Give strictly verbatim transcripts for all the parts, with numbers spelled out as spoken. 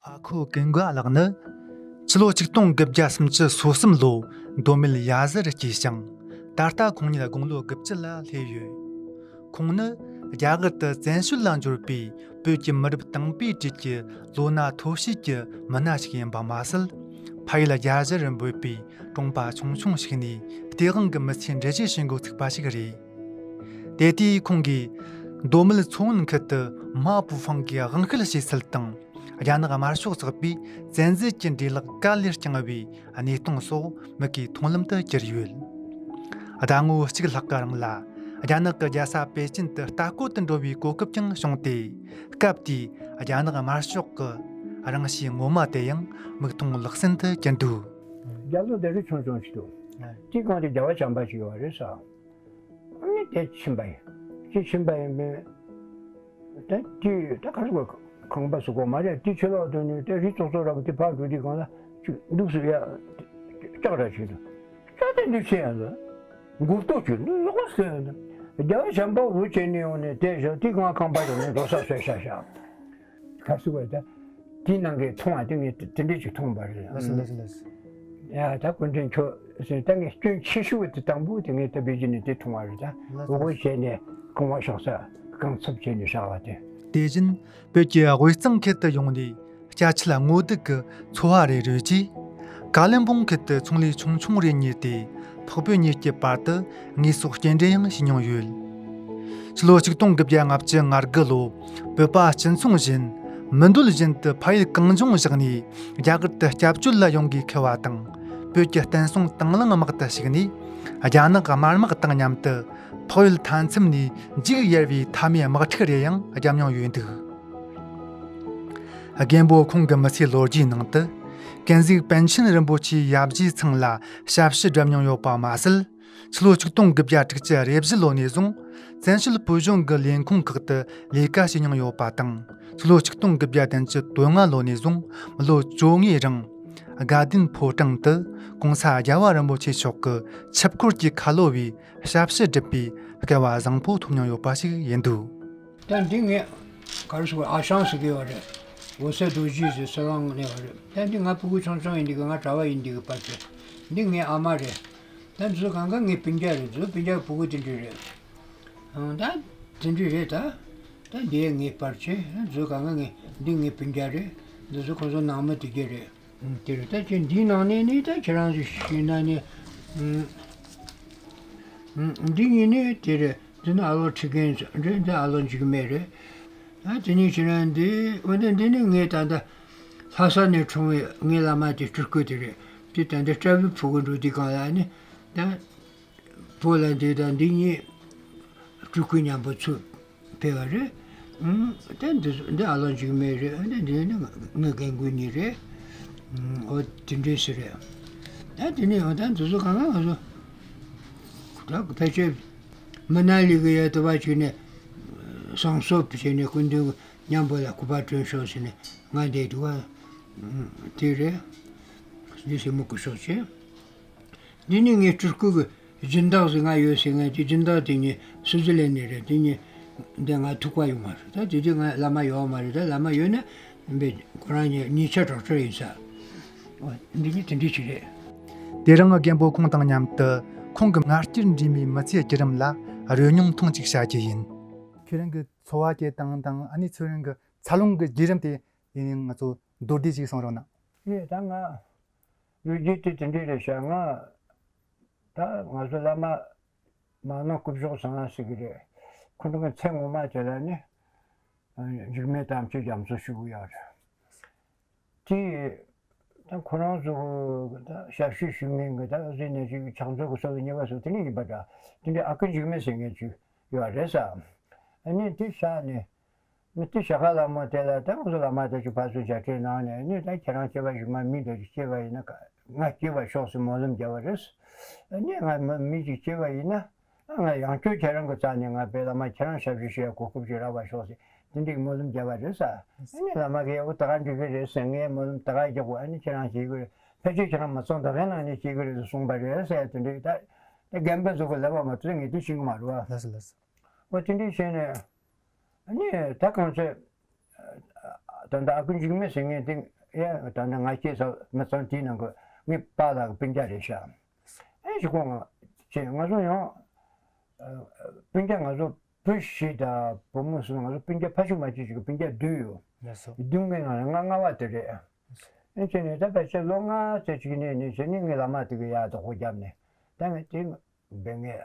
ཨ་ཁུ་ཀུན་དགའ་ལགས་ནི་ཕྱི་ལོ་ཆིག་སྟོང་དགུ་བརྒྱ་སུམ་ཅུ་སོ་གསུམ་ལོ་མདོ་སྨད་གཡའ་གཟར་སྐྱེས་ཤིང་། ད་ལྟ་ཁོང་ཉིད་དགུང་ལོ་དགུ་བཅུ་ལ་སླེབས་ཡོད། ཁོང་ནི་རྒྱ་གར་དུ་བཙན་བྱོལ་ལ་འབྱོར་བའི་བོད་ཀྱི་མི་རབས་དང་པའི་གྲས་ཀྱི་ལོ་ན་མཐོ་ཤོས་ཀྱི་མི་སྣ་ཞིག་ཡིན་པ་མ་ཟད། ཕ་ཡུལ་རྒྱ་གཞིར་འབོད་པའི་གྲོང་པ་ཆུང་ཆུང་ཞིག་ནས་སྟེས་དབང་གི་མི་ཚེའི་འགྲེལ་བརྗོད་བྱེད་འགོ་ཚུགས་པ་ཞིག་རེད། དེ་དུས་ཁོང་གིས་མདོ་སྨད་མཚོ་སྔོན་ཁུལ་དུ་མ་པུ་ཧྥང་གིས་དབང་ཤེད་བྱེད་ཚུལ་དང་། རྒྱ་ནག་དམར་ཤོག་ཚོགས་པས་བཙན་འཛུལ་གྱི་འདྲེ་ལག་ག་ལེར་བསྐྱངས་པའི་གནས་སྟངས་སོགས་མིག་གིས་མཐོང་ལམ་དུ་གྱུར་ཡོད། ཟླ་ངོ་གཅིག་ལྷག་གི་རིང་ལ་རྒྱ་ནག་གི་རྒྱལ་ས་པེ་ཅིན་དུ་ལྟ་སྐོར་དུ་འགྲོ་བའི་གོ་སྐབས་ཀྱང་བྱུང་སྟེ། སྐབས་དེའི་རྒྱ་ནག་དམར་ཤོག་གི་རང་གཤིས་ངོ་མ་དེ་ཡང་མིག་མཐོང་ལག་ཟིན་དུ་གྱུར་འདུག། རྒྱ་ལོ་དེ་རུ་ཆུང་ཆུང་ཞིག་འདུག། དེའི་སྒང་དེ་རྒྱལ་བ་བྱམས་པ་ཞིག་ཡོད་རེད་ཟེར། ཨ་ནི་དེ་ཕྱིན་པ་ཡིན། དེ་ཕྱིན་པ་ཡིན་པས། ད་དེ་ད་ག་རེ་ཁང་པ་ཟེར་གོ་མ་རེད། དེ་ཕྱི་ལོགས་དུ་ནས་དེ་རི་ཙོག་ཙོག་ར་བ་དེ་ཕར་འགྲོ་དུས་སྒང་ལ་ཅིག་འདུག་སེ་ཡ་ལྕགས་ར་ཞིག་འདུག། ལྕགས་དེ་འདུག་སེ་ཡ་ལ་མགུ་ཏོ་ཅིག་འདུག་ལོག་སེ་ཡ་ལ། རྒྱལ་བ་བྱམས་པ་འུ་བྱས་ནས་ཡོང་ནས་དེ་བཞག་དེ་སྒང་ཁང་པ་དེ་ནས་འགྲོ་ས་བཟོས་ཤག་ཤག། ག་ཟེར་བ་ད། དེའི་ནང་གི་མཐོང་བ་དེ་ངས་དེ་འདྲས་ཅིག་མཐོང་བ་རེད། ལགས་སོ་ལགས་སོ་ལགས་སོ། ཡ་ད་སྐུ་མགྲོན་ཁྱོད་ཟེར་ད་ངས་སྐྱོན་ཆེ་ཤོས་དེ་དང་པོ་དེ་ངས་ད་པེ་ཅིན་ནས་དེ་མཐོང་བ་རེད་ད། ལགས་སོ་འུ་ལགས་སོ། བྱས་ནས་རྐང་བ་ཕྱོགས་ས་རྐང་ཚབ་བྱས་ནས་བཞག་པ་དེ། དེ་བཞིན་བོད་ཀྱི་དབུས་གཙང་ཁུལ་དུ་ཡོང་ནས་སྐྱ་ཆད་སྔོ་སྡུག་གི་འཚོ་བ་རེ་རོལ་རྗེས། ཀ་ལིམ་པོང་ཁུལ་དུ་ཚོང་ལས་ཆུང་ཆུང་རེ་གཉེར་ཏེ། འཕགས་བོད་གཉིས་ཀྱི་བར་དུ་དངོས་ཟོག་སྐྱེལ་འདྲེན་ཡང་བྱེད་མྱོང་ཡོད། ཕྱི་ལོ་ཆིག་སྟོང་དགུ་བརྒྱ་ལྔ་བཅུ་ང་དགུ་ལོ། བོད་པ་སྤྱི་ཚོགས་བཞིན་མི་འདོད་བཞིན་དུ་ཕ་ཡུལ་གངས་ལྗོངས་བཞག་ནས་རྒྱ་གར་དུ་སྐྱབས་བཅོལ་ལ་ཡོང་དགོས་འཁེལ་བ་དང་། བོད་ཀྱི་བསྟན་སྲུང་དང་བླངས་དམག་ཏུ་ཞུགས་ནས། རྒྱ་ནག་དམར་དམག་དང་མཉམ་དུ་འཕགས་ཡུལ་མཐའ་མཚམས་ནས་འཇིགས་ཡེར་བའི་མཐའ་མའི་དམག་འཁྲུག་རེ་ཡང་བརྒྱབ་མྱོང་ཡོད་འདུག། རྒན་པོ་ཁོང་གི་མི་ཚེའི་ལོ་རྒྱུས་ནང་དུ། ཀུན་གཟིགས་པཎ་ཆེན་རིན་པོ་ཆེའི་ཡབ་རྗེས་ཚང་ལ་ཞབས་ཕྱི་བསྒྲུབས་མྱོང་ཡོད་པ་མ་ཟད། ཕྱི་ལོ་ཆིག་སྟོང་དགུ་བརྒྱ་དྲུག་ཅུ་རེ་བཞི་ལོ་ནས་བཟུང་བཙན་བྱོལ་བོད་གཞུང་གི་ལས་ཁུངས་ཁག་ཏུ་ལས་ཀ་བྱེད་མྱོང་ཡོད་པ་དང་། ཕྱི་ལོ་ཆིག་སྟོང་དགུ་བརྒྱ་བདུན་ཅུ་དོན་ལྔ་ལོ་ནས་བཟུང་ལོ་བཅོ་ལྔའི་རིང་དགའ་ལྡན་ཕོ་བྲང་དུ་གོང་ས་རྒྱལ་བ་རིན་པོ་ཆེ་མཆོག་གི་ཆིབས་འཁོར་གྱི་ཁ་ལོ་བའི་ཞབས་ཕྱི་བསྒྲུབས་པའི་སྐལ་བ་བཟང་པོ་ཐོབ་མྱོང་ཡོད་པ་ཞིག་ཡིན་འདུག། ད་འདི་ངས་ག་རེ་ཟེར་དགོས། ཨ་ཞང་ཟེར་གྱི་ཡོད་རེད། འོད་གསལ་རྡོ་རྗེ་ཟེར་སི་ལོང་ནས་ཡོད་རེད། ད་འདི་ང་ཕྲུ་གུ་ཆུང་ཆུང་ཡིན་དུས་ཀྱི་ང་གྲྭ་པ་ཡིན་དུས་ཀྱི་པར་ཆས། འདི་ངའི་ཨ་མ་རེད། ད་འདི་ཚོ་གང་ག་ངའི་སྤུན་ཀྱག་རེད། འདི་ཚོ་སྤུན་ཀྱག་ཕྲུ་གུ་དེ་འདྲས་རེད། ཨང་། ད་དེ་འདྲས་རེད་ད། ད་འདི་ངའི་པར་ཆས། འདི་ཚོ་གང་ག་ངའི་འདི་ངའི་སྤུན་ཀྱག་རེད། འདི་ཚོ་ཁོ་ཚོ་ནང་མི་དེ་གྱད་རེད། ཨང་། དེ་རེད། ད་ཁྱེད་འདིའི་ནང་ནས་ནི་ད་ཁྱེད་རང་ཚོས་ཤེས་ན་ནི། ཨང་། ཨང་། འདི་གཉིས་ནི་དེ་རེད། འདི་ནི་ཨ་ལོ་ཁྲི་རྒན་རེད། འདི་ཨ་ལོ་འཇིགས་མེད་རེད། ཨ་དེ་ནས་ཕྱིར་ན་འདི་འོན་ཏེ་འདི་ནི་ངས་ད་ལྟ་ལྷ་ས་ནས་འཁྲུངས་པའི་ངའི་བླ་མ་དེ་སྤྲུལ་སྐུ་དེ་རེད། དེ་ད་ལྟ་སྐྲ་བི་ཕུ་གུ་འགྲོ་དུས་སྒང་ལ་ནི་ད་བོད་ལ་འདི་དང་འདི་གཉིས་སྤྲུལ་སྐུ་མཉམ་པོ་ཚུར་ཕེབས་པ་རེད། ཨུམ། ད་འདི་འདི་ཨ་ལོ་འཇིགས་མེད་རེད། ད་འདི་ནི་ངའི་རྒན་རྒོན་གཉིས་རེད། ཨུམ། འོ་དེ་འདྲས་ཞིག་རེད། ད་དེ་ནས་འོ་ད་འདི་ཚོ་གང་ག་ང་ཚོ་ད་ཕལ་ཆེར། མི་ནཱ་ལི་གི་ཡ་དུ་བ་བྱས་ནས་བསང་གསོལ་བྱས་ནས་སྐུ་མདུན་མཉམ་པོ་ལ་སྐུ་པར་སྤྲོད་ཤོག་ཟེར་ནས་ང་འདིར་འདུག་བ། དེ་རེད། འདི་སེ་མོ་སྐུ་ཤོག་བྱས། འདི་ནི་ངའི་སྤྲུལ་སྐུ་གི་སྦྱིན་བདག་ཟེར་ང་ཡོད་ཟེར། ངས་དེ་སྦྱིན་བདག་དེ་ཉིད་སུའུ་ཙི་ལན་ནས་རེད། དེ་ཉིད་འདི་ང་ཐུག་པ་ཡོང་བ་རེད། ད་དེ་དུས་ང་བླ་མ་ཡོད་མ་རེད། ད་བླ་མ་ཡོད་ན་འདི་ཁོ་རང་གཉིས་གཉིས་ཆ་གྲོགས་གྲོགས་ཡིན་ས། འོ། འདི་གཉིས་དེ་འདྲ་ཞིག་རེད། དེ་རིང་རྒན་པོ་ཁོང་དང་མཉམ་དུ་ཁོང་གི་ངར་སྐྱེད་འདྲེས་མའི་མི་ཚེའི་བརྒྱུད་རིམ་ལ་རོལ་མྱོང་ཐེངས་གཅིག་བྱ་རྒྱུ་ཡིན། ཁྱེད་རང་གི་འཚོ་བ་སྐྱེལ་སྟངས་དང་། ཨ་ནི་ཁྱེད་རང་གི་འཚར་ལོངས་ཀྱི་བརྒྱུད་རིམ་དེ་ཡིན་ཡང་ང་ཚོ་མདོར་བསྡུས་ཤིག་གསུང་རོགས་གནང་། ཨེ། ད་ང་ལོ་རྒྱུས་དེ་དེ་འདྲ་རེད་ཤག། ང་ད་ང་ཚོ་བླ་མ་མ་ནོར་སྐུ་ཞབས་བཟང་ཟེར་གྱི་རེད། ཁོང་ཚོ་གི་མཚན་ངོ་མ་དེ་ལ་ནི་འཇིགས་མེད་དམ་ཆོས་རྒྱ་མཚོ་ཞུ་གི་ཡོད་རེད། དེ་ད་ཁོ་རང་ཚོ་ད་ཞབས་ཞུ་ཞུ་མཁན་གྱི་ད་ཟེར་ནས་ཅིག་ཕྱག་མཛོད་ཀྱི་སོ་སོ་ཉེས་པ་སོ་དེ་འདྲ་ཡིན་པ་འདྲ། དེ་འདྲའི་ཨ་ཁུ་འཇིགས་མེད་ཟེར་མཁན་ཅིག་ཡོད་རེད་ས། ཨ་ནི་དེ་བཞག་ནས་མི་དེ་ཞྭ་ཁ་ལ་མོ་དེ་ལ་ད་ང་ཚོ་བླ་མ་དེ་ཚོ་ཕར་ཚུར་མཇལ་འཕྲད་གནང་ནས། ཨ་ནི་ད་ཁྱེད་རང་སྐྱེས་པ་གཞུག་མ་མི་འདྲ་ཅིག་སྐྱེས་པ་ཡིན་ན་ང་སྐྱེས་པ་ཤོག་ཟེར་སྨོན་ལམ་བརྒྱབ་པ་རེད། ཨ་ནི་ང་མི་མི་ཅིག་སྐྱེས་པ་ཡིན་ན། ང་ཡང་བསྐྱར་ཁྱེད་རང་གི་རྩ་ནས་ང་དཔེ་བླ་མ་ཁྱེད་རང་ཞབས་ཞུ་ཞུ་ཡ་གོ་སྐབས་ཅིག་རག་པ་ཤོག་ཟེར་དེ་འདྲའི་སྨོན་ལམ་བརྒྱབ་པ་རེད་ས། ཨ་ནི་བླ་མ་གིས་འོ་ད་ག་འགྲིག་གི་རེད་ཟེར། ངས་སྨོན་ལམ་ད་ག་རྒྱག་དགོས། ཨ་ནི་ཁྱེད་རང་བྱེད་ཀྱི་རེད། ཕལ་ཆེར་ཁྱེད་རང་མི་ཚང་ད་གའི་ནང་ནས་བྱེད་ཀྱི་རེད་ཟེར་གསུངས་པ་རེད་ཟེར། དེ་འདྲའི་ད་ད་རྒན་པ་ཚོ་གི་ལབ་པ་མ་གཏོགས་ངས་དེ་ཤེས་ཀྱི་མ་རེད་བ། ལགས་སོ་ལགས་སོ། འོ་དེ་འདྲའི་བྱས་ནས་ཨ་ནི་ད་གང་ཚེ། ད་ལྟ་ཨ་ཁུ་འཇིགས་མེད་ཟེར་མཁན་དེ་ ཨེ་ད་ནི་ང་སྐྱེས་ས་མི་ཚང་དེའི་ནང་གི་ངའི་པཱ་ལགས་ཀྱི་སྤུན་ཀྱག་རེད་ཤག་ཨེ་ཞིག་གོ་ང་ཅེས་ང་ཚོ་ཡང་སྤུན་ཀྱག་ང་ཚོ་བུ་བཞི་དང་བུ་མོ་གསུམ། ང་ཚོ་སྤུན་ཀྱག་ཕ་ཆུང་མ་ཆུང་ཞིག་གི་སྤུན་ཀྱག་བདུན་ཡོད། ལགས་སོ། བདུན་གི་ནང་ནས་ང་ལྔ་པ་དེ་རེད། ཨེ་བྱས་ནས་ད་ཕལ་ཆེར་ལོ་ལྔ་ཙམ་ཅིག་གནས་ནས་བྱས་ནས་ངའི་བླ་མ་དེ་གི་ཡར་བདག་པོ་བརྒྱབ་ནས་ད་ངས་དེ་འབད་ངས་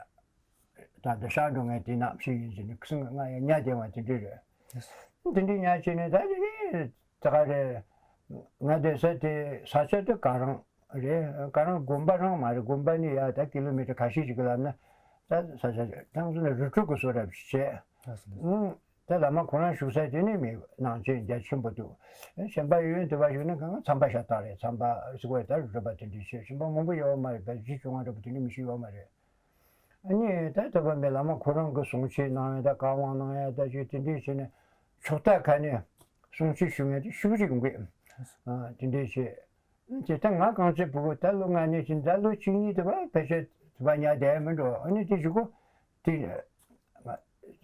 ད་འདི་ཤར་འགྲོ་ངས་དེ་ནམ་ཞིག་ཡིན་ཟེར་ནས་ཁུ་སིམ་ང་ཡང་ཉལ་བསྡད་པ་དེ་འདྲ་རེད། དེ་འདྲའི་ཉལ་བྱས་ནས་ད་དེ་ནས་ད་ག་རེད། ང་བསྡད་ས་དེ་ས་ཆ་དེ་ག་རང་རེད། ག་རང་དགོན་པ་རང་མ་རེད། དགོན་པ་ནས་ཡར་ད་ཀི་ལོ་མི་ཊར་ཁ་ཤས་ཤིག་གི་ལམ་ན་ད་ས་ཆ་ད་ང་ཚོ་ནས་རི་ཁྲོད་ཀྱི་བཟོ་འདྲ་ཞིག་བྱས། ད་བླ་མ་ཁོ་རང་བཞུགས་ས་དེ་ནས་མི་ནང་ཆེན་རྒྱ་ཆེན་པོ་འདུག་གཞན་པ་ཡུལ་ཡུལ་དུ་བ་ཞིག་ནི་གང་ཚངས་པ་ཤ་སྟག་རེད། ཚངས་པ་ཟེར་བ་ད་རི་ཁྲོད་པ་དེ་འདྲ་བྱས། གཞན་པ་མང་པོ་ཡོད་མ་རེད། བལ་བཞི་བཅོ་ལྔ་འདྲ་པོ་དེ་འདྲ་མི་ཤེས་ཡོད་མ་རེད། ཨ་ནི་ད་ལྟ་བ་མི་བླ་མ་ཁོ་རང་གི་གསུང་ཆོས་གནང་ཡ་ད་བཀའ་དབང་གནང་ཡ་ད་ཅིག་དེ་འདྲས་བྱས་ནས་ཕྱོགས་མཐའ་ཁ་ནས་གསུང་ཆོས་ཞུ་མཁན་དེ་ཤུགས་རིག་འགོད། ཨ་དེ་འདྲས་བྱས། དེ་ལྟར་ང་གང་ཚེ་ཕྲུ་གུ་ད་ལོ་ལྔ་ནས་ཕྱིན་ད་ལོ་གཅིག་གཉིས་དེ་བ་ཕལ་ཆེར་དེ་བ་ཉལ་བསྡད་མི་འགྲོ། ཨ་ནི་དེ་གཞུག་གུ་དེ་ང་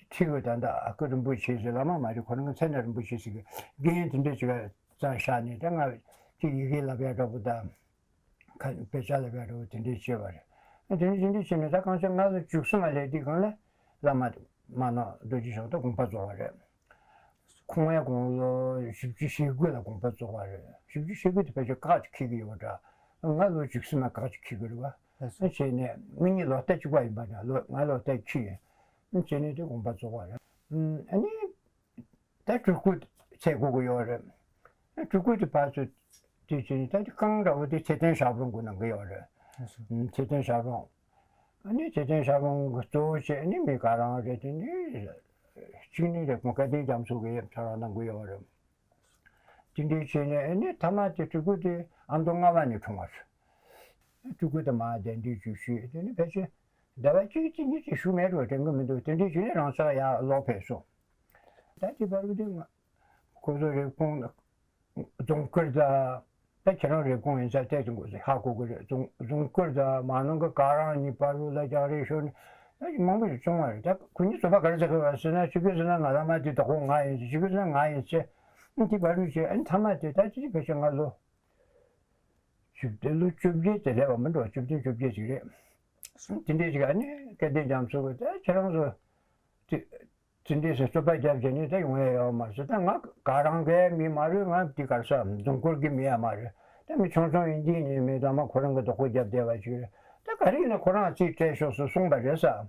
ཁྲིད་དགོས། ད་ད་ཨ་ཁུ་རིན་པོ་ཆེ་ཟེར་བླ་མ་མ་རེད། ཁོ་རང་གི་མཚན་ནི་རིན་པོ་ཆེ་ཟེར་གི་རྒན་དེ་འདྲས་ཅིག་ག་རྩ་བཞག་ནས་ད་ང་ཅིག་ཡི་གེ་བསླབ་ཡ་འདྲ་པོ་ད། ཁ་དཔེ་ཆ་ལ་བས་རོ་དེ་འདྲས་བྱས་པ་རེད། དེ་འདྲས་དེ་འདྲས་བྱས་ནས་ད་གང་ཆེ་ང་ལ་བཅུ་གསུམ་མ་སླེབས་དུས་སྒང་ལ་བླ་མ་མ་ན་རྡོ་རྗེ་ཤོག་ད་དགོངས་པ་རྫོགས་པ་རེད། ཁོང་ཡང་དགུང་ལོ་བཞི་བཅུ་ཞེ་དགུ་ལ་དགོངས་པ་རྫོགས་པ་རེད། བཞི་བཅུ་ཞེ་དགུ་དེ་ཕལ་ཆེར་བཀག་ཅིག་ཁེལ་གི་ཡོད་པ་འདྲ། ང་ལོ་བཅུ་གསུམ་མ་བཀག་ཅིག་ཁེལ་གི་རེད་བ། ལགས་སོ། བྱས་ནས་ང་གཉིས་ལོ་ལྟར་གཅིག་པ་ཡིན་པ་འདྲ། ལོ་ང་ལོ་ལྟར་ཁེལ་ཡིན། བྱས་ནས་དེ་དགོངས་པ་རྫོགས་པ་རེད། ཨ་ནི། ད་སྤྲུལ་སྐུ་འཚོལ་དགོས་ཀྱི་ཡོད་རེད། སྤྲུལ་སྐུ་དེ་ཕར་ཚུར་དེ་བྱས་ནས་ད་དེ་རྐང་འདྲ་བོ་དེ་ཚེ་བརྟན་ཞབས་དྲུང་གིས་གནང་གི་ཡོད་རེད། ལགས་སོ། ཚེ་བརྟན་ཞབས་དྲུང་། ཨ་ནི་ཚེ་བརྟན་ཞབས་དྲུང་གིས་གཙོ་བོ་བྱས་ནས་མི་ག་རང་རེད། དེ་ནི་གཅིག་ནི་རེད། ཁོང་སྐལ་ལྡན་རྒྱ་མཚོ་གིས་ཕྱག་རོགས་གནང་གི་ཡོད་རེད། དེ་འདྲའི་བྱས་ནས་ཨ་ནི་མཐའ་མ་དེ་སྤྲུལ་སྐུ་དེ་ཨ་མདོ་རྔ་བ་ནས་འཁྲུངས་པ་རེད། སྤྲུལ་སྐུ་དེ་མར་གདན་འདྲེན་ཅིག་ཞུས། དེ་ནི་ཕལ་ཆེར་ཟླ་བ་གཅིག་གཅིག་གཉིས་ཅིག་བཞུགས་མེད་འགྲོ་དྲན་གི་མི་འདུག་དེ་འདྲའི་བྱས་ནས་རང་ཅག་ཡར་ལོག་ཕེབས་སོང་། ད་དེ་བར་དུ་ང་ཁོ་ཚོ་རེབ་གོང་རྫོང་དཀར་དང་། ད་ཁྱེད་རང་རེབ་གོང་ཡིན་ས་བལྟས་ཙམ་ཧ་གོ་གི་རེད། རྫོང་རྫོང་དཀར་དང་མ་ནང་གི་ག་རང་གཉིས་བར་དུ་ལ་རྒྱག་རེས་ཤོར་ནས་ད་ཅིག་མང་པོ་ཞིག་བྱུང་བ་རེད། ད་ཁོ་གཉིས་བཟོད་པ་ག་རེ་ཟེར་གི་རེད་ཟེར་ན། གཅིག་གིས་ཟེར་ན་ང་བླ་མ་དེ་བདག་པོ་ང་ཡིན་ཟེར། གཅིག་གིས་ཟེར་ན་ང་ཡིན་ཟེར། ཨ་ནི་དེ་བར་དུ་བྱས་ཨ་ནི་མཐའ་མ་དེ་ད་ཅི་ཅི་ཕལ་ཆེར་ང་ལོ་བཅུ་བདུན་ལོ་བཅོ་བརྒྱད་དེ་སླེབས་པ་མི་འགྲོ། བཅུ་བདུན་བཅོ་བརྒྱད་ཅིག་རེད། དེ་འདྲའི་ཅིག་ཨ་ནི་སྐལ་ལྡན་རྒྱ་མཚོ་གིས་ད་ཁྱེད་རང་ཚོ་དེ་དེ་འདྲའི་ཟེར་རྩོད་པ་རྒྱབ་བྱས་ནས་ད་ཡོང་ཡ་ཡོད་མ་རེད་ཟེར། ད་ང་ག་རང་གའི་མི་མ་རེད། ང་དེ་ག་རེ་ཟེར་རྫོང་དཀར་གྱི་མི་ཡང་མ་རེད། ད་མི་ཆུང་ཆུང་ཡིན་དུས་ནས་མི་བླ་མ་ཁོ་རང་གི་བདག་པོ་རྒྱབ་བསྡད་པ་ཅིག་རེད། ད་ག་རེ་ཡིན་ན་ཁོ་རང་རྩིས་སྤྲད་ཤོག་ཟེར་གསུངས་པ་རེད་ཟེར།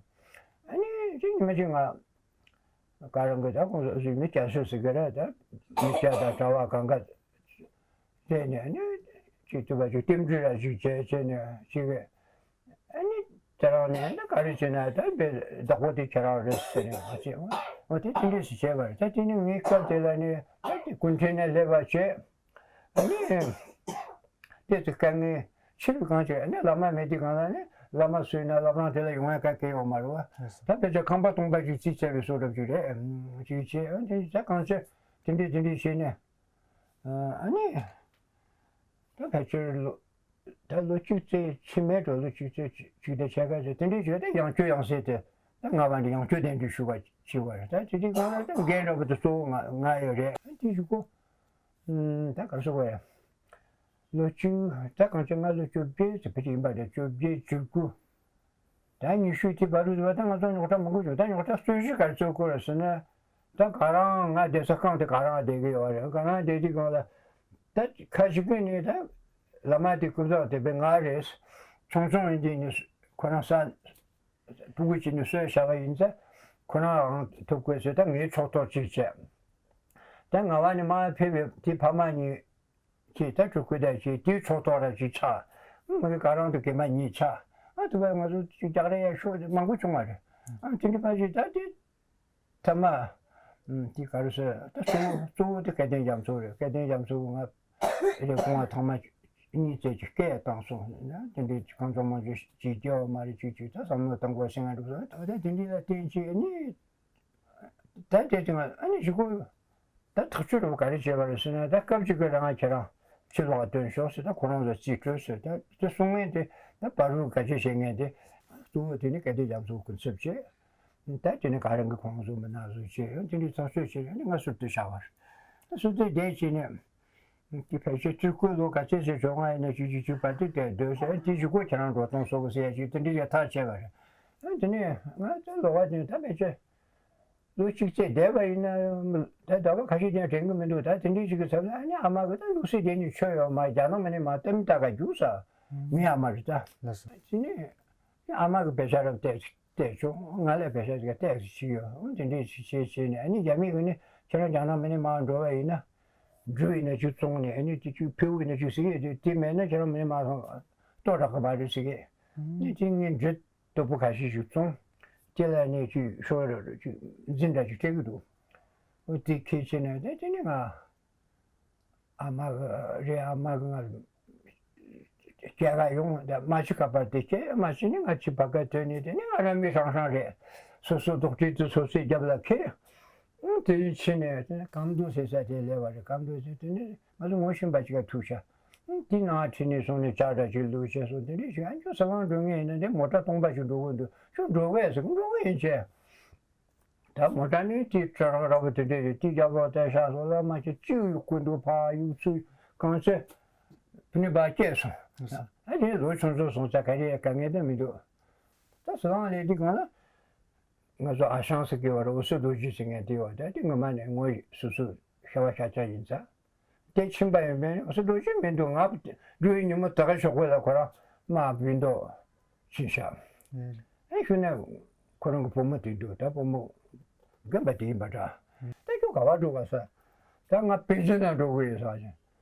ཨ་ནི་ཅིག་ཉི་མ་ཅིག་ང་ག་རང་གི་ད་ཁོང་ཚོ་མི་སྐྱ་སུ་ཟེར་གི་རེད། ད་མི་སྐྱ་དང་གྲྭ་པ་གང་ག་བྱས་ནས་ནི་ཅིག་ཐུབ་པ་ཅིག་རྟེན་འབྲེལ་ར་ཅིག་བྱས་བྱས་ནས་ཅིག་ཨ་ནི་དེ་རང་ནས་ད་ག་རེ་བྱས་ན་ད་བདག་པོ་དེ་ཁྱེད་རང་རེད་ཟེར་ནས་ང་བྱས། འོ་དེ་དེ་འདྲས་སུ་བྱས་པ་རེད། ད་དེ་ནི་ངའི་སྐབས་དེ་ལ་ནི་ད་དེ་སྐུ་མཁྱེན་ནས་སླེབས་པ་བྱས། ཨ་ནི་དེ་ཚོ་དཀའ་ངལ་ཆེ་རུ་གང་བྱས། ཨ་ནི་བླ་མ་མེད་དུས་གང་ལ་ནི་བླ་མ་བཟོས་ན་བླ་བྲང་དེ་ལ་ཡོང་ཡ་ག་གེ་ཡོད་མ་རེད་བ། ད་ཕལ་ཆེར་ཁང་པ་སྟོང་པ་ཅིག་རྩིས་བྱས་པའི་བཟོ་འདྲ་ཅིག་རེད། ཅིག་བྱས། ཨ་ནི་ད་གང་བྱས་དེ་འདྲས་དེ་འདྲས་བྱས་ནས། ཨ་ནི། ད་ཕལ་ཆེར་ལོ། ད་ལོ་གཅིག་ཙམ་ཕྱིན་མེད་འགྲོ། ལོ་གཅིག་ཙམ་གཅིག་དང་ཕྱེད་ཀ་ཙམ་དེ་འདྲའི་བྱས། ད་ཡང་བསྐྱར་ཡང་སེ་དེ། ད་རྔ་བ་ནས་ཡང་བསྐྱར་གདན་འདྲེན་ཞུ་བ་བྱས་པ་རེད། ད་དེ་དུས་སྒང་ལ་ད་འགན་འདྲ་པོ་དེ་གཙོ་བོ་ང་ང་ཡོད་རེད། དེ་གཞུག་གུ། ཨུམ། ད་ག་རེ་ཟེར་དགོས་རེད། ལོ་བཅུ། ད་གང་ཅི་ང་ལོ་བཅོ་བརྒྱད་ཙམ་ཕལ་ཆེར་ཡིན་པ་རེད། བཅོ་བརྒྱད་བཅུ་དགུ། ད་ཉི་ཤུ་དེ་བར་དུ་ད་ང་ཚོ་རྙོག་དྲ་མང་པོ་བྱུང་། ད་རྙོག་དྲ་རྩོད་གཞི་ག་རེ་རྩོད་དགོས་རེད་ཟེར་ན། ད་ག་རང་ང་བསྡད་ས་ཁང་དེ་ག་རང་བསྡད་ཀྱི་ཡོད་རེད། ག་རང་བསྡད་དུས་སྒང་ལ་ད་ཁ་ཅིག་གིས་ནི་ད་བླ་མ་དེ་སྐུ་ཚབ་དེ་བས་ང་རེད། ཆུང་ཆུང་ཡིན་དུས་ནི་ཁོ་རང་ས་ཕྲུ་གུ་ཅིག་ནི་གསོས་བཞག་པ་ཡིན་ཙང་ཁོ་རང་རང་ཐུབ་དགོས་ཟེར། ད་ངའི་ཕྱོགས་གཏོགས་ཅིག་བྱས། ད་རྔ་བ་ནས་མར་ཕེབས་པའི་དེ་ཕ་མ་གཉིས། ཁྱེད་ད་ཕྲུ་གུ་དང་ཁྱེད་དེའི་ཕྱོགས་གཏོགས་ར་ཅིག་ཆགས། མ་གི་ག་རང་དུ་གེ་མ་གཉིས་ཆགས། ཨ་དུ་བ་ང་ཚོ་ཅིག་རྒྱག་རེས་ཡ་ཤོག་མང་པོ་བྱུང་བ་རེད། ཨ་དེ་འདྲ་པ་ཞིག་ད་དེ་ཐ་མ་དེ་ག་རེ་ཟེར། ད་གཙོ་བོ་གཙོ་བོ་དེ་སྐལ་ལྡན་རྒྱ་མཚོ་རེད། སྐལ་ལྡན་རྒྱ་མཚོ་ང་རེ་སྐུ་ངོ་ཐང་མ་གཉིས་ཙམ་ཅིག་སྐད་བཏང་སོང་ན། དེ་འདྲའི་གང་བྱུང་མང་བྱུང་ཅིག་སྐྱེ་བ་མ་རེད། ཅིག་ཅིག་ད་བསམ་བློ་བཏང་དགོས་ཟེར་ང་འདུག་ཟེར། ད་ད་དེ་འདྲའི་ལ་བརྟེན་ཅིག་ནི། ད་དེ་དེ་ང་ཨ་ནི་ཞུ་གོ། ད་ཐག་གཅོད་རུ་ག་རེ་བྱས་པ་རེད་ཟེར་ན། ད་སྐབས་ཅིག་གི་རང་ཁྱེད་རང་ཕྱི་ལོགས་སྟོན་ཤོག་ཟེར། ད་ཁོ་རང་ཚོ་རྩིས་སྤྲོད་ཟེར། ད་དེ་གསུང་མཁན་དེ་ད་བར་རུ་ག་ཅི་བྱེད་མཁན་དེ་གཙོ་བོ་དེ་ནི་སྐལ་ལྡན་རྒྱ་མཚོ་སྐུ་ཚབ་བྱས། ད་དེ་ནི་ག་རང་གི་ཁོང་ཚོ་མི་སྣ་ཚོ་བྱས་ཡོད། དེ་འདྲའི་ཐག་གཅོད་བྱས་ཡོད། ནི་ང་ཟུར་དུ་བཞག་པ་རེད། ད་ཟུར་དུ་བསྡད་བྱས་ནས། དེ་ཕལ་ཆེར་སྤྲུལ་སྐུའི་ལོ་ག་ཚད་ཞིག་བྱུང་བ་ཡིན་ན་ཆུ་ཆུ་ཆུ་བར་དུ་བསྡད་སྡོད་ཟེར། དེ་གཞུག་གུ་ཁྱེད་རང་འགྲོ་གཏོང་སོགས་ཟེར་ཡ་ཞིག་དེ་འདྲ་ཞིག་ཐག་བཅད་པ་རེད། ཨ་དེ་ནས་ང་ཚོའི་ལོ་བ་དེ་ད་ཕལ་ཆེར་ལོ་གཅིག་ཙམ་བསྡད་པ་ཡིན་ན་ད་ཟླ་བ་ཁ་ཤས་ཀྱང་དྲན་གི་མི་འདུག་ད་དེ་འདྲ་ཞིག་གི་ཚབ་ལ་ཨ་ནི་ཨ་མ་གི་ད་ལུག་སྲིད་དེ་ནི་ཆོས་ཡོད་མ་རྒྱ་ནག་མི་ནི་མ་གཏན་ལྟ་ག་རྒྱུག་ས་མི་ཨ་མ་རེད་ད། ལགས་སོ། དེ་ནས་ཨ་མ་གི་བེ་ཤ་རབ་བལྟས་བལྟས་བྱུང་། ང་ལ་བེ་ཤ་ཟིག་བལྟས་ཤིག་ཡོད། འོ་དེ་འདྲས་ཞིག་བྱས་བྱས་ནས་ཨ་ནི་རྒྱ་མི་གི་ནི་ཁྱེད་རང་རྒྱ་ནག་མི་ནི་མར་འགྲོ་བ་ཡིན་ན་འབྲུ་ཡིན་ན་ཅིག་བཙོང་ནས་ཨ་ནི་དེ་ཅིག་ཕུལ་བ་ཡིན་ན་ཅིག་ཟེར་གི་ཡོད། དེ་མེད་ན་ཁྱེད་རང་མི་ནི་མར་སོང་ལྟོ་དྲག་གི་མ་རེད་ཟེར་གི། ནི་དེ་ངས་འབྲུ་སྟུག་པོ་ཁ་ཤས་ཤིག་བཙོང་། དེ་ལ་ནི་ཅིག་ཤོག་ར་རུ་ཅིག་འཛིན་འདྲ་ཅིག་སྤྲད་གི་འདུག་འོ་དེ་ཁྱེར་བྱས་ནས་དེ་དེ་ནི་ང་ཨ་མ་གི་རེད། ཨ་མ་གི་ང་སྐྱེལ་ག་ཡོང་། ད་མ་ཤི་ཁ་པར་དེ་སྐྱེལ། མ་ཤི་ནི་ང་ཕྱི་བར་ཀ་ཐོན་ནས་དེ་ནི་ང་རང་མི་ཧྲང་ཧྲང་རེད། སོ་སོ་རྡོག་ཁྲེས་དུ་སོ་སོའི་རྒྱབ་ལ་ཁྱེར། ཨང་དེ་ཕྱི་ནས་དེ་ནི་སྐམ་རྡོ་ཟེར་ས་དེ་སླེབས་པ་རེད། སྐམ་རྡོ་ཟེར་དེ་ནི་ང་ཚོ་ངོ་ཤེས་པ་ཅིག་ག་ཐུག་ཤག་ཨང་དེ་ནང་ཁྲིད་ནས་སོང་ནས་ཇ་འདྲ་ཅིག་བླུགས་བྱས་སོང་། དེ་འདྲ་ཞིག་ཨ་ཁྱོད་ཟ་ཁང་འགྲོ་མཁན་ཡིན་ན་དེ་མོ་ཊ་སྟོང་པ་ཞིག་འགྲོ་གི་འདུག་ཁྱོད་འགྲོ་གི་ཡ་ཟེར། འགྲོ་གི་ཡིན་བྱས། ད་མོ་ཊ་ནི་དེ་གྲ་རག་རག་པོ་དེ་འདྲ་རེད། དེ་རྒྱབ་ལོགས་དེ་ཤག་སོགས་ལ་མ་ཆེ་གཅིག་ཡོད་ཀུན་འདུག་ཕ་ཡུག་ཚུ་གང་ཚེ་ཕུ་ནི་བ་སྐྱེས་སོང་། ཨ་ནི་ལོ་ཆུང་ཆུང་སོང་ཙང་ག་རེ་ཡ་དཀའ་ངལ་ད་མི་འདུག་ད་ཟ་ཁང་ལས་དེ་གང་ལ་ང་ཚོ་ཨ་ཞང་ཟེར་གི་བ་རེད། འོ་སི་རྡོ་རྗེ་ཟེར་མཁན་དེ་བ་ད་དེ་ངོ་མ་ནས་ངོ་ཡི་སོ་སོ་ཤ་བ་ཤ་ཆ་ཡིན་ཙང་། དེ་ཕྱིན་པ་ཡིན་པས་འོ་སི་རྡོ་རྗེ་མི་འདུག་ང་འགྲོ་ཡི་ཉིན་མོ་ད་ག་ཞོགས་པ་ལ་ཁོ་རང་མ་བིན་དོ་ཕྱིན་ཤག་ཨེ་ཞུ་ན་ཁོ་རང་གི་བུ་མོ་དེ་འདུག་ད་བུ་མོ་རྒན་པ་དེ་ཡིན་པ་འདྲ། ད་ཁྱོད་ག་པར་འགྲོ་ག་ཟེར། ད་ང་པེ་ཅིན་ན་འགྲོ་གི་ཡོད་ཟེར་ཅིང་།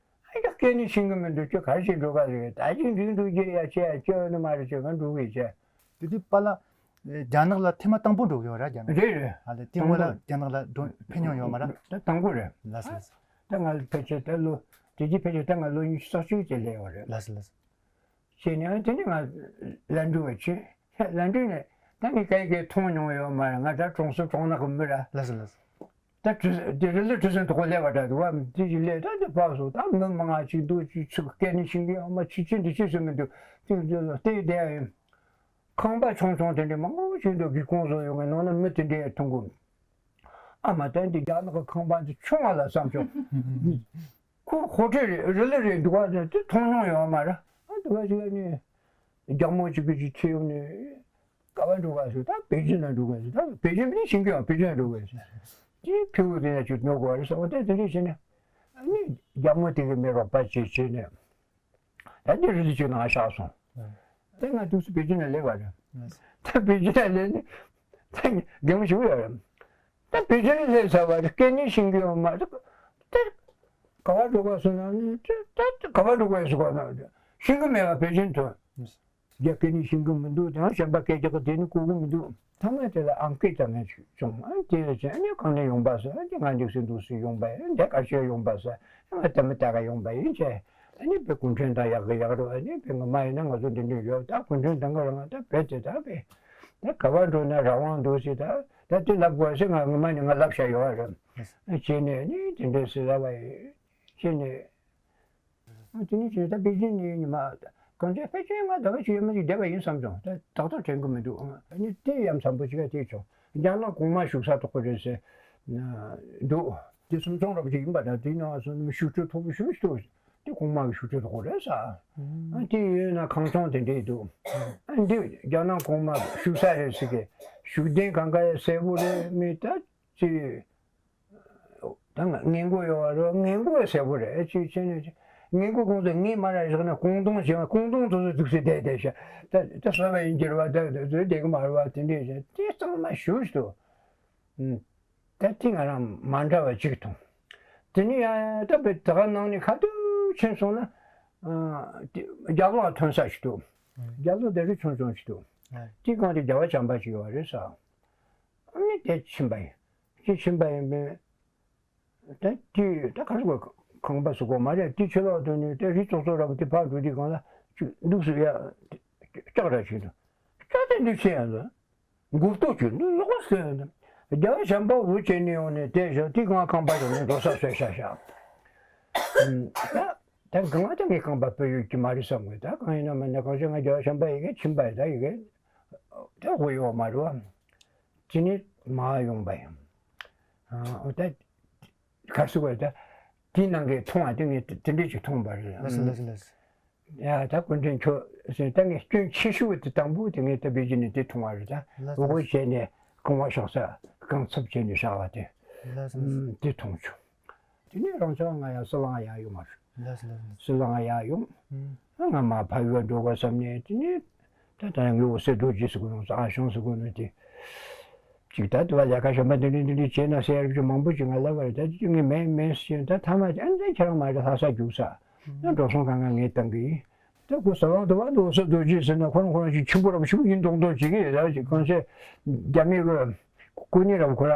ཨ་ཡ་སྐད་ནི་ཤེས་གི་མི་འདུག་ཁྱོད་ག་རེ་བྱེད་འགྲོ་ག་ཟེར། ད་ཅིག་འགྲིག་འགྲོ་རྒྱུ་ཡ་ཆེ་ཡ་ཁྱོད་ནི་མ་རེད་ཁྱོད་ང་འགྲོ་གི་ཡོད་ཆེ། དེ་དུས་པཱ་ལགས་རྒྱ་ནག་ལ་ཐེངས་མ་དང་པོ་འགྲོ་གི་ཡོད་ར། རྒྱ་ནག་རེད་རེད། ཨ་ལས་དེ་སྔོན་ལ་རྒྱ་ནག་ལ་འགྲོ་ཕེབས་མྱོང་ཡོད་མ་ར། ད་དང་པོ་རེད། ལགས་སོ་ལགས་སོ། ད་ང་ལ་ཕལ་ཆེར་ད་ལོ་དེ་རྗེས་ཕལ་ཆེར་ད་ང་ལོ་ཉི་ཤུ་རྩ་གཅིག་ཙམ་སླེབས་ཡོད་རེད། ལགས་སོ་ལགས་སོ། བྱས་ནས་ཨ་དེ་ནས་ང་ལན་གྲུ་བ་ཕྱིན། ལན་གྲུ་ནས་ད་ངས་ག་ཡི་གེ་མཐོང་མྱོང་ཡོད་མ་རེད། ང་ད་གྲོང་གསེབ་གྲོང་ནག་གི་མི་ར། ལགས་སོ་ལགས་སོ། ད་དུས་དེ་རི་ལི་གྲུ་གཟིངས་དུ་ཁོ་སླེབས་པ་འདྲ་འདུག་བ། དེ་ཅི་སླེབས་ད་དེ་བབས་སོང་། ད་མི་མང་ང་ཅིག་འདུག་ཅིག་ཚིག་སྐད་ནི་ཤིང་གི་ཨ་མ་ཆི་ཆི་འདི་ཆི་ཟེར་མི་འདུག་དེ་དེ་ལ་བལྟས་བསྡད་ཡིན། ཁང་པ་ཆུང་ཆུང་དེ་འདྲའི་མང་པོ་ཞིག་འདུག་སྒེའུ་ཁུང་བཟོ་ཡོང་ངས་ནང་ན་མི་དེ་འདྲའི་མཐོང་གི། ཨ་མ་ད་འདི་རྒྱ་ནག་གི་ཁང་པ་འདི་ཆུང་བ་ལ་བསམ་བྱུང་། ཁོ་ཧོ་ཊེལ་རེད་རི་ལི་རེད་འདུག་བ། དེ་མཐོང་མྱོང་ཡོད་མ་རེད། ཨ་འདུག་བ་ཞིག་ནི་རྒྱ་མོ་གཅིག་གིས་ཅིག་ཁྲིད་ཡོང་ནས་ག་པར་འགྲོ་ག་ཟེར། ད་པེ་ཅིན་ལ་འགྲོ་ག་ཟེར། ད་པེ་ཅིན་མིན་ཤིང་ཀུང་པེ་ཅིན་ལ་འགྲོ་ག་ཟེར། དེ་ཕྲུ་གུ་དེ་ཡང་ཅིག་ཉོ་དགོས་རེད་ཟེར་བ། ད་དེ་འདྲ་བྱས་ནས་ཨ་ནི་རྒྱ་མོ་དེ་གིས་མི་རོགས་པ་བྱས་བྱས་ནས། ད་འདི་རི་ལི་ཅིག་ནང་བཞག་སོང་། ཨ། ད་ང་དུས་སུ་པེ་ཅིན་ལ་སླེབས་པ་རེད། ཨ། ད་པེ་ཅིན་ལ་སླེབས་ནས་ད་རྒན་མོ་ཞིག་ཡོད་རེད། ད་པེ་ཅིན་ལ་སླེབས་ཚར་བ་རེད། སྐད་ནི་ཤེས་ཀྱི་ཡོད་མ་རེད། ད་ག་པར་འགྲོ་ག་ཟེར་ན་ནི་ད་ད་ག་པར་འགྲོ་ག་ཟེར་ག་ན་ཤེས་ཀྱི་མེད་པ་པེ་ཅིན་དུ། རྒྱ་སྐད་ནི་ཤེས་ཀྱི་མི་འདུག་དེའང་གཞན་པ་སྐད་རྒྱག་གི་དེ་ནི་གོ་གི་མི་འདུག་ཐ་མ་དེ་ལ་ཨང་ཀི་ལྟ་མཁན་ཞིག་བྱུང་། ཨ་དེ་ལ་བྱས་ཨ་ནི་གང་ནས་ཡོང་པ་ཟེར། ཨ་ནི་ང་འདུག་སེ་འདུག་སེ་ཡོང་པ་ཡིན། འདི་ག་ཤེད་ཡོང་པ་ཟེར། ཨ་ང་ལྟད་མོ་ལྟ་ག་ཡོང་པ་ཡིན་བྱས། ཨ་ནི་བོད་གུང་ཁྲན་ཏང་ཡག་གི་ཡག་རུ། ཨ་ནི་བོད་ངོ་མ་ཡིན་ན་ང་ཚོ་འདི་འདྲ་ཡོད། ད་གུང་ཁྲན་ཏང་གི་རང་ད་བོད་དེ་ད་བས་ད་ག་པར་འགྲོ་ན་རང་དབང་འདུག་སེ་ད་ད་དེ་ལབ་དགོས་ཟེར། ང་ངོ་མ་ནི་ང་ལབ་བཞག་ཡོད་རེད། བྱས་ནས་ཨ་ནི་དེ་འདྲ་སེ་ལབ་པ་ཡིན། བྱས་ནས། དེ་ནས་ཅི་ད་པེ་ཅིན་ནས་ཉི་མ་གང་ཅི་ཕལ་ཆེར་ང་ཟླ་བ་གཅིག་ཡས་མས་ཅིག་བསྡད་པ་ཡིན་བསམ་བྱུང་། ད་ཏག་ཏག་དྲན་གི་མི་འདུག་ཨ་ནི་དེ་ཡ་མཚན་པོ་ཅིག་ག་དེ་བྱུང་། རྒྱ་ནག་གོང་མ་བཞུགས་ས་དོག་པོ་རེད་ཟེར་འདུག་དེ་སུམ་ཚོང་ར་བ་ཅིག་ཡིན་པ་འདྲ། དེ་ནང་སོང་ནས་བཞུགས་ཁྲི་མཐོ་པོ་ཞེ་པོ་ཅིག་འདུག་དེ་གོང་མ་གི་བཞུགས་ཁྲི་དོག་པོ་རེད་ས། ཨ་དེ་ཡོད་ན་ཁང་ཚང་དེ་འདྲས་འདུག་ཨ་འདི་རྒྱ་ནག་གོང་མ་བཞུགས་ས་རེད་ཟེར་གི། བཞུགས་གདན་གང་ག་ཡ་གསལ་པོ་རེད་མི་ད་ཅི། ད་ང་ངན་གོ་ཡོད་བ་རོ། ངན་གོ་ཡ་གསལ་པོ་རེད། ཨེ་ཅི་བྱས་ནས་ངན་གོ་ཁོང་ཚོ་ངས་མ་ར་བཞག་ན་ཀོང་ཏུང་བྱས། ཀོང་ཏུང་དེ་ཚོ་འདུག་སེ་བསྡད་བསྡད་ཤག་ད་ད་གསོད་པ་ཡིན་གྱི་རེད་བ། ད་ད་དེ་བསྡད་གི་མ་རེད་བ། དེ་འདྲས་བྱས་དེ་གཙང་མ་ཞེ་པོ་ཞིག་འདུག་ད་དེ་ང་རང་མ་འདྲ་བ་གཅིག་མཐོང་། དེ་ནས་ཡང་ད་བའི་ད་ག་ནང་ནས་ཁ་ཐུག་ཕྱིན་སོང་ན་ཨ་དེ་རྒྱབ་ལོགས་ཐོན་ས་ཞིག་འདུག་རྒྱབ་ལོགས་དེ་རི་ཆུང་ཆུང་ཞིག་འདུག་དེའི་སྒང་དེ་རྒྱལ་བ་བྱམས་པ་ཞིག་ཡོད་རེད་ས། ཨ་ནི་དེ་ཕྱིན་པ་ཡིན། ཅི་ཕྱིན་པ་ཡིན་པས། ད་དེ་ད་ག་རེ་ཟེར་དགོས། ཁང་པ་ཟེར་དགོས་མ་རེད། དེ་ཕྱི་ལོགས་དུ་ནས་དེ་རི་ཙོག་ཙོག་ར་བ་དེ་ཕར་འགྲོ་དུས་སྒང་ལ་ཅིག་འདུག་སེ་ཡ་ལྕགས་ར་ཞིག་འདུག་ལྕགས་དེ་འདུག་སེ་ཡ་ལ་མགུ་ཏོ་ཅིག་འདུག་ལོག་སེ་ཡ་ལ། རྒྱལ་བ་བྱམས་པ་འུ་ཅན་ནས་ཡོང་ནས་དེ་བཞག་དེ་གང་ཁང་པ་ཡོང་ནས་འགྲོ་ས་བཟོས་ཤག་ཤག་ད་ད་གང་ལ་ད་ངའི་ཁང་པ་བོད་ཡུལ་གྱི་མ་རེད་བསམ་གི། ད་གང་ཡིན་ན་མིན་ན་གང་ཤེས། ང་རྒྱལ་བ་བྱམས་པ་ཡི་གེ་ཕྱིན་པ་ཡི་ད་ཡི་གེ་ད་དགོས་ཡོད་མ་རེད་བ། དེ་ནས་མར་ཡོང་པ་ཡིན། ཨ་ད་ག་རེ་ཟེར་དགོས་ད། དེའི་ནང་གི་མཐོང་བ་དེ་ངས་དེ་འདྲས་ཅིག་མཐོང་པ་རེད། ལགས་སོ་ལགས་སོ་ལགས་སོ། ཡ་ད་སྐུ་མགྲོན་ཁྱོད་ཟེར། ད་ངས་སྐྱོན་ཆེ་ཤོས་དེ་དང་པོ་དེ་ངས་ད་པེ་ཅིན་ནས་དེ་མཐོང་བ་རེད། ད་ལགས་སོ། འུ་གོ་བྱས་ནས་རྐང་བ་བཞག་ས་རྐང་ཚབ་བྱས་ནས་བཞག་པ་དེ། ལགས་སོ་ལགས་སོ། ཨུམ། དེ་མཐོང་བྱུང་། དེ་ནས་རང་ཚོ་ང་ཡང་སི་ལང་ཡར་ཡོང་བ་རེད། ལགས་སོ་ལགས་སོ། སི་ལང་ཡར་ཡོང་། ཨུམ། ང་མར་ཕ་ཡུལ་འགྲོ་དགོས་བསམ་ནས། དེ་ནས་ད་ད་ཡང་ངའི་འོད་ཟེར་རྡོ་རྗེ་ཟེར་གོ་ནོ། ཨ་ཞང་ཟེར་གོ་ནོ་དེ། ཅིག་ད་དུ་བ་ལས་ཀ་གཞན་པ་འདི་འདྲ་འདི་འདྲ་བྱས་ན་ཟེར་རབས་ཀྱི་མང་པོ་ཅིག་ང་ལབ་པ་རེད། ད་ཅིག་ངས་མེད་མེད་ཟེར། ད་ཐ་མ་ཨ་ནི་ཁྱེད་རང་མ་རེད། ལྷ་ས་རྒྱུགས་ས་ན་འགྲོ་སོང་། གང་ག་ངས་བཏང་གི་ཡིན། ད་ཁོ་ཟ་ལང་དུ་བ་འདུག་ས་རྡོ་རྗེ་ཟེར་ན་ཁོ་རང་ཁོ་རང་ཅིག་ཆེན་པོ་རབ་ཆེན་པོ་ཡིན་མདོག་མདོག་བྱེད་ཀྱི་ཡོད། ད་ཅིག་གང་ཟེར་རྒྱ་མི་གི་སྐུ་ཉིད་རབ་ཁོ་ར་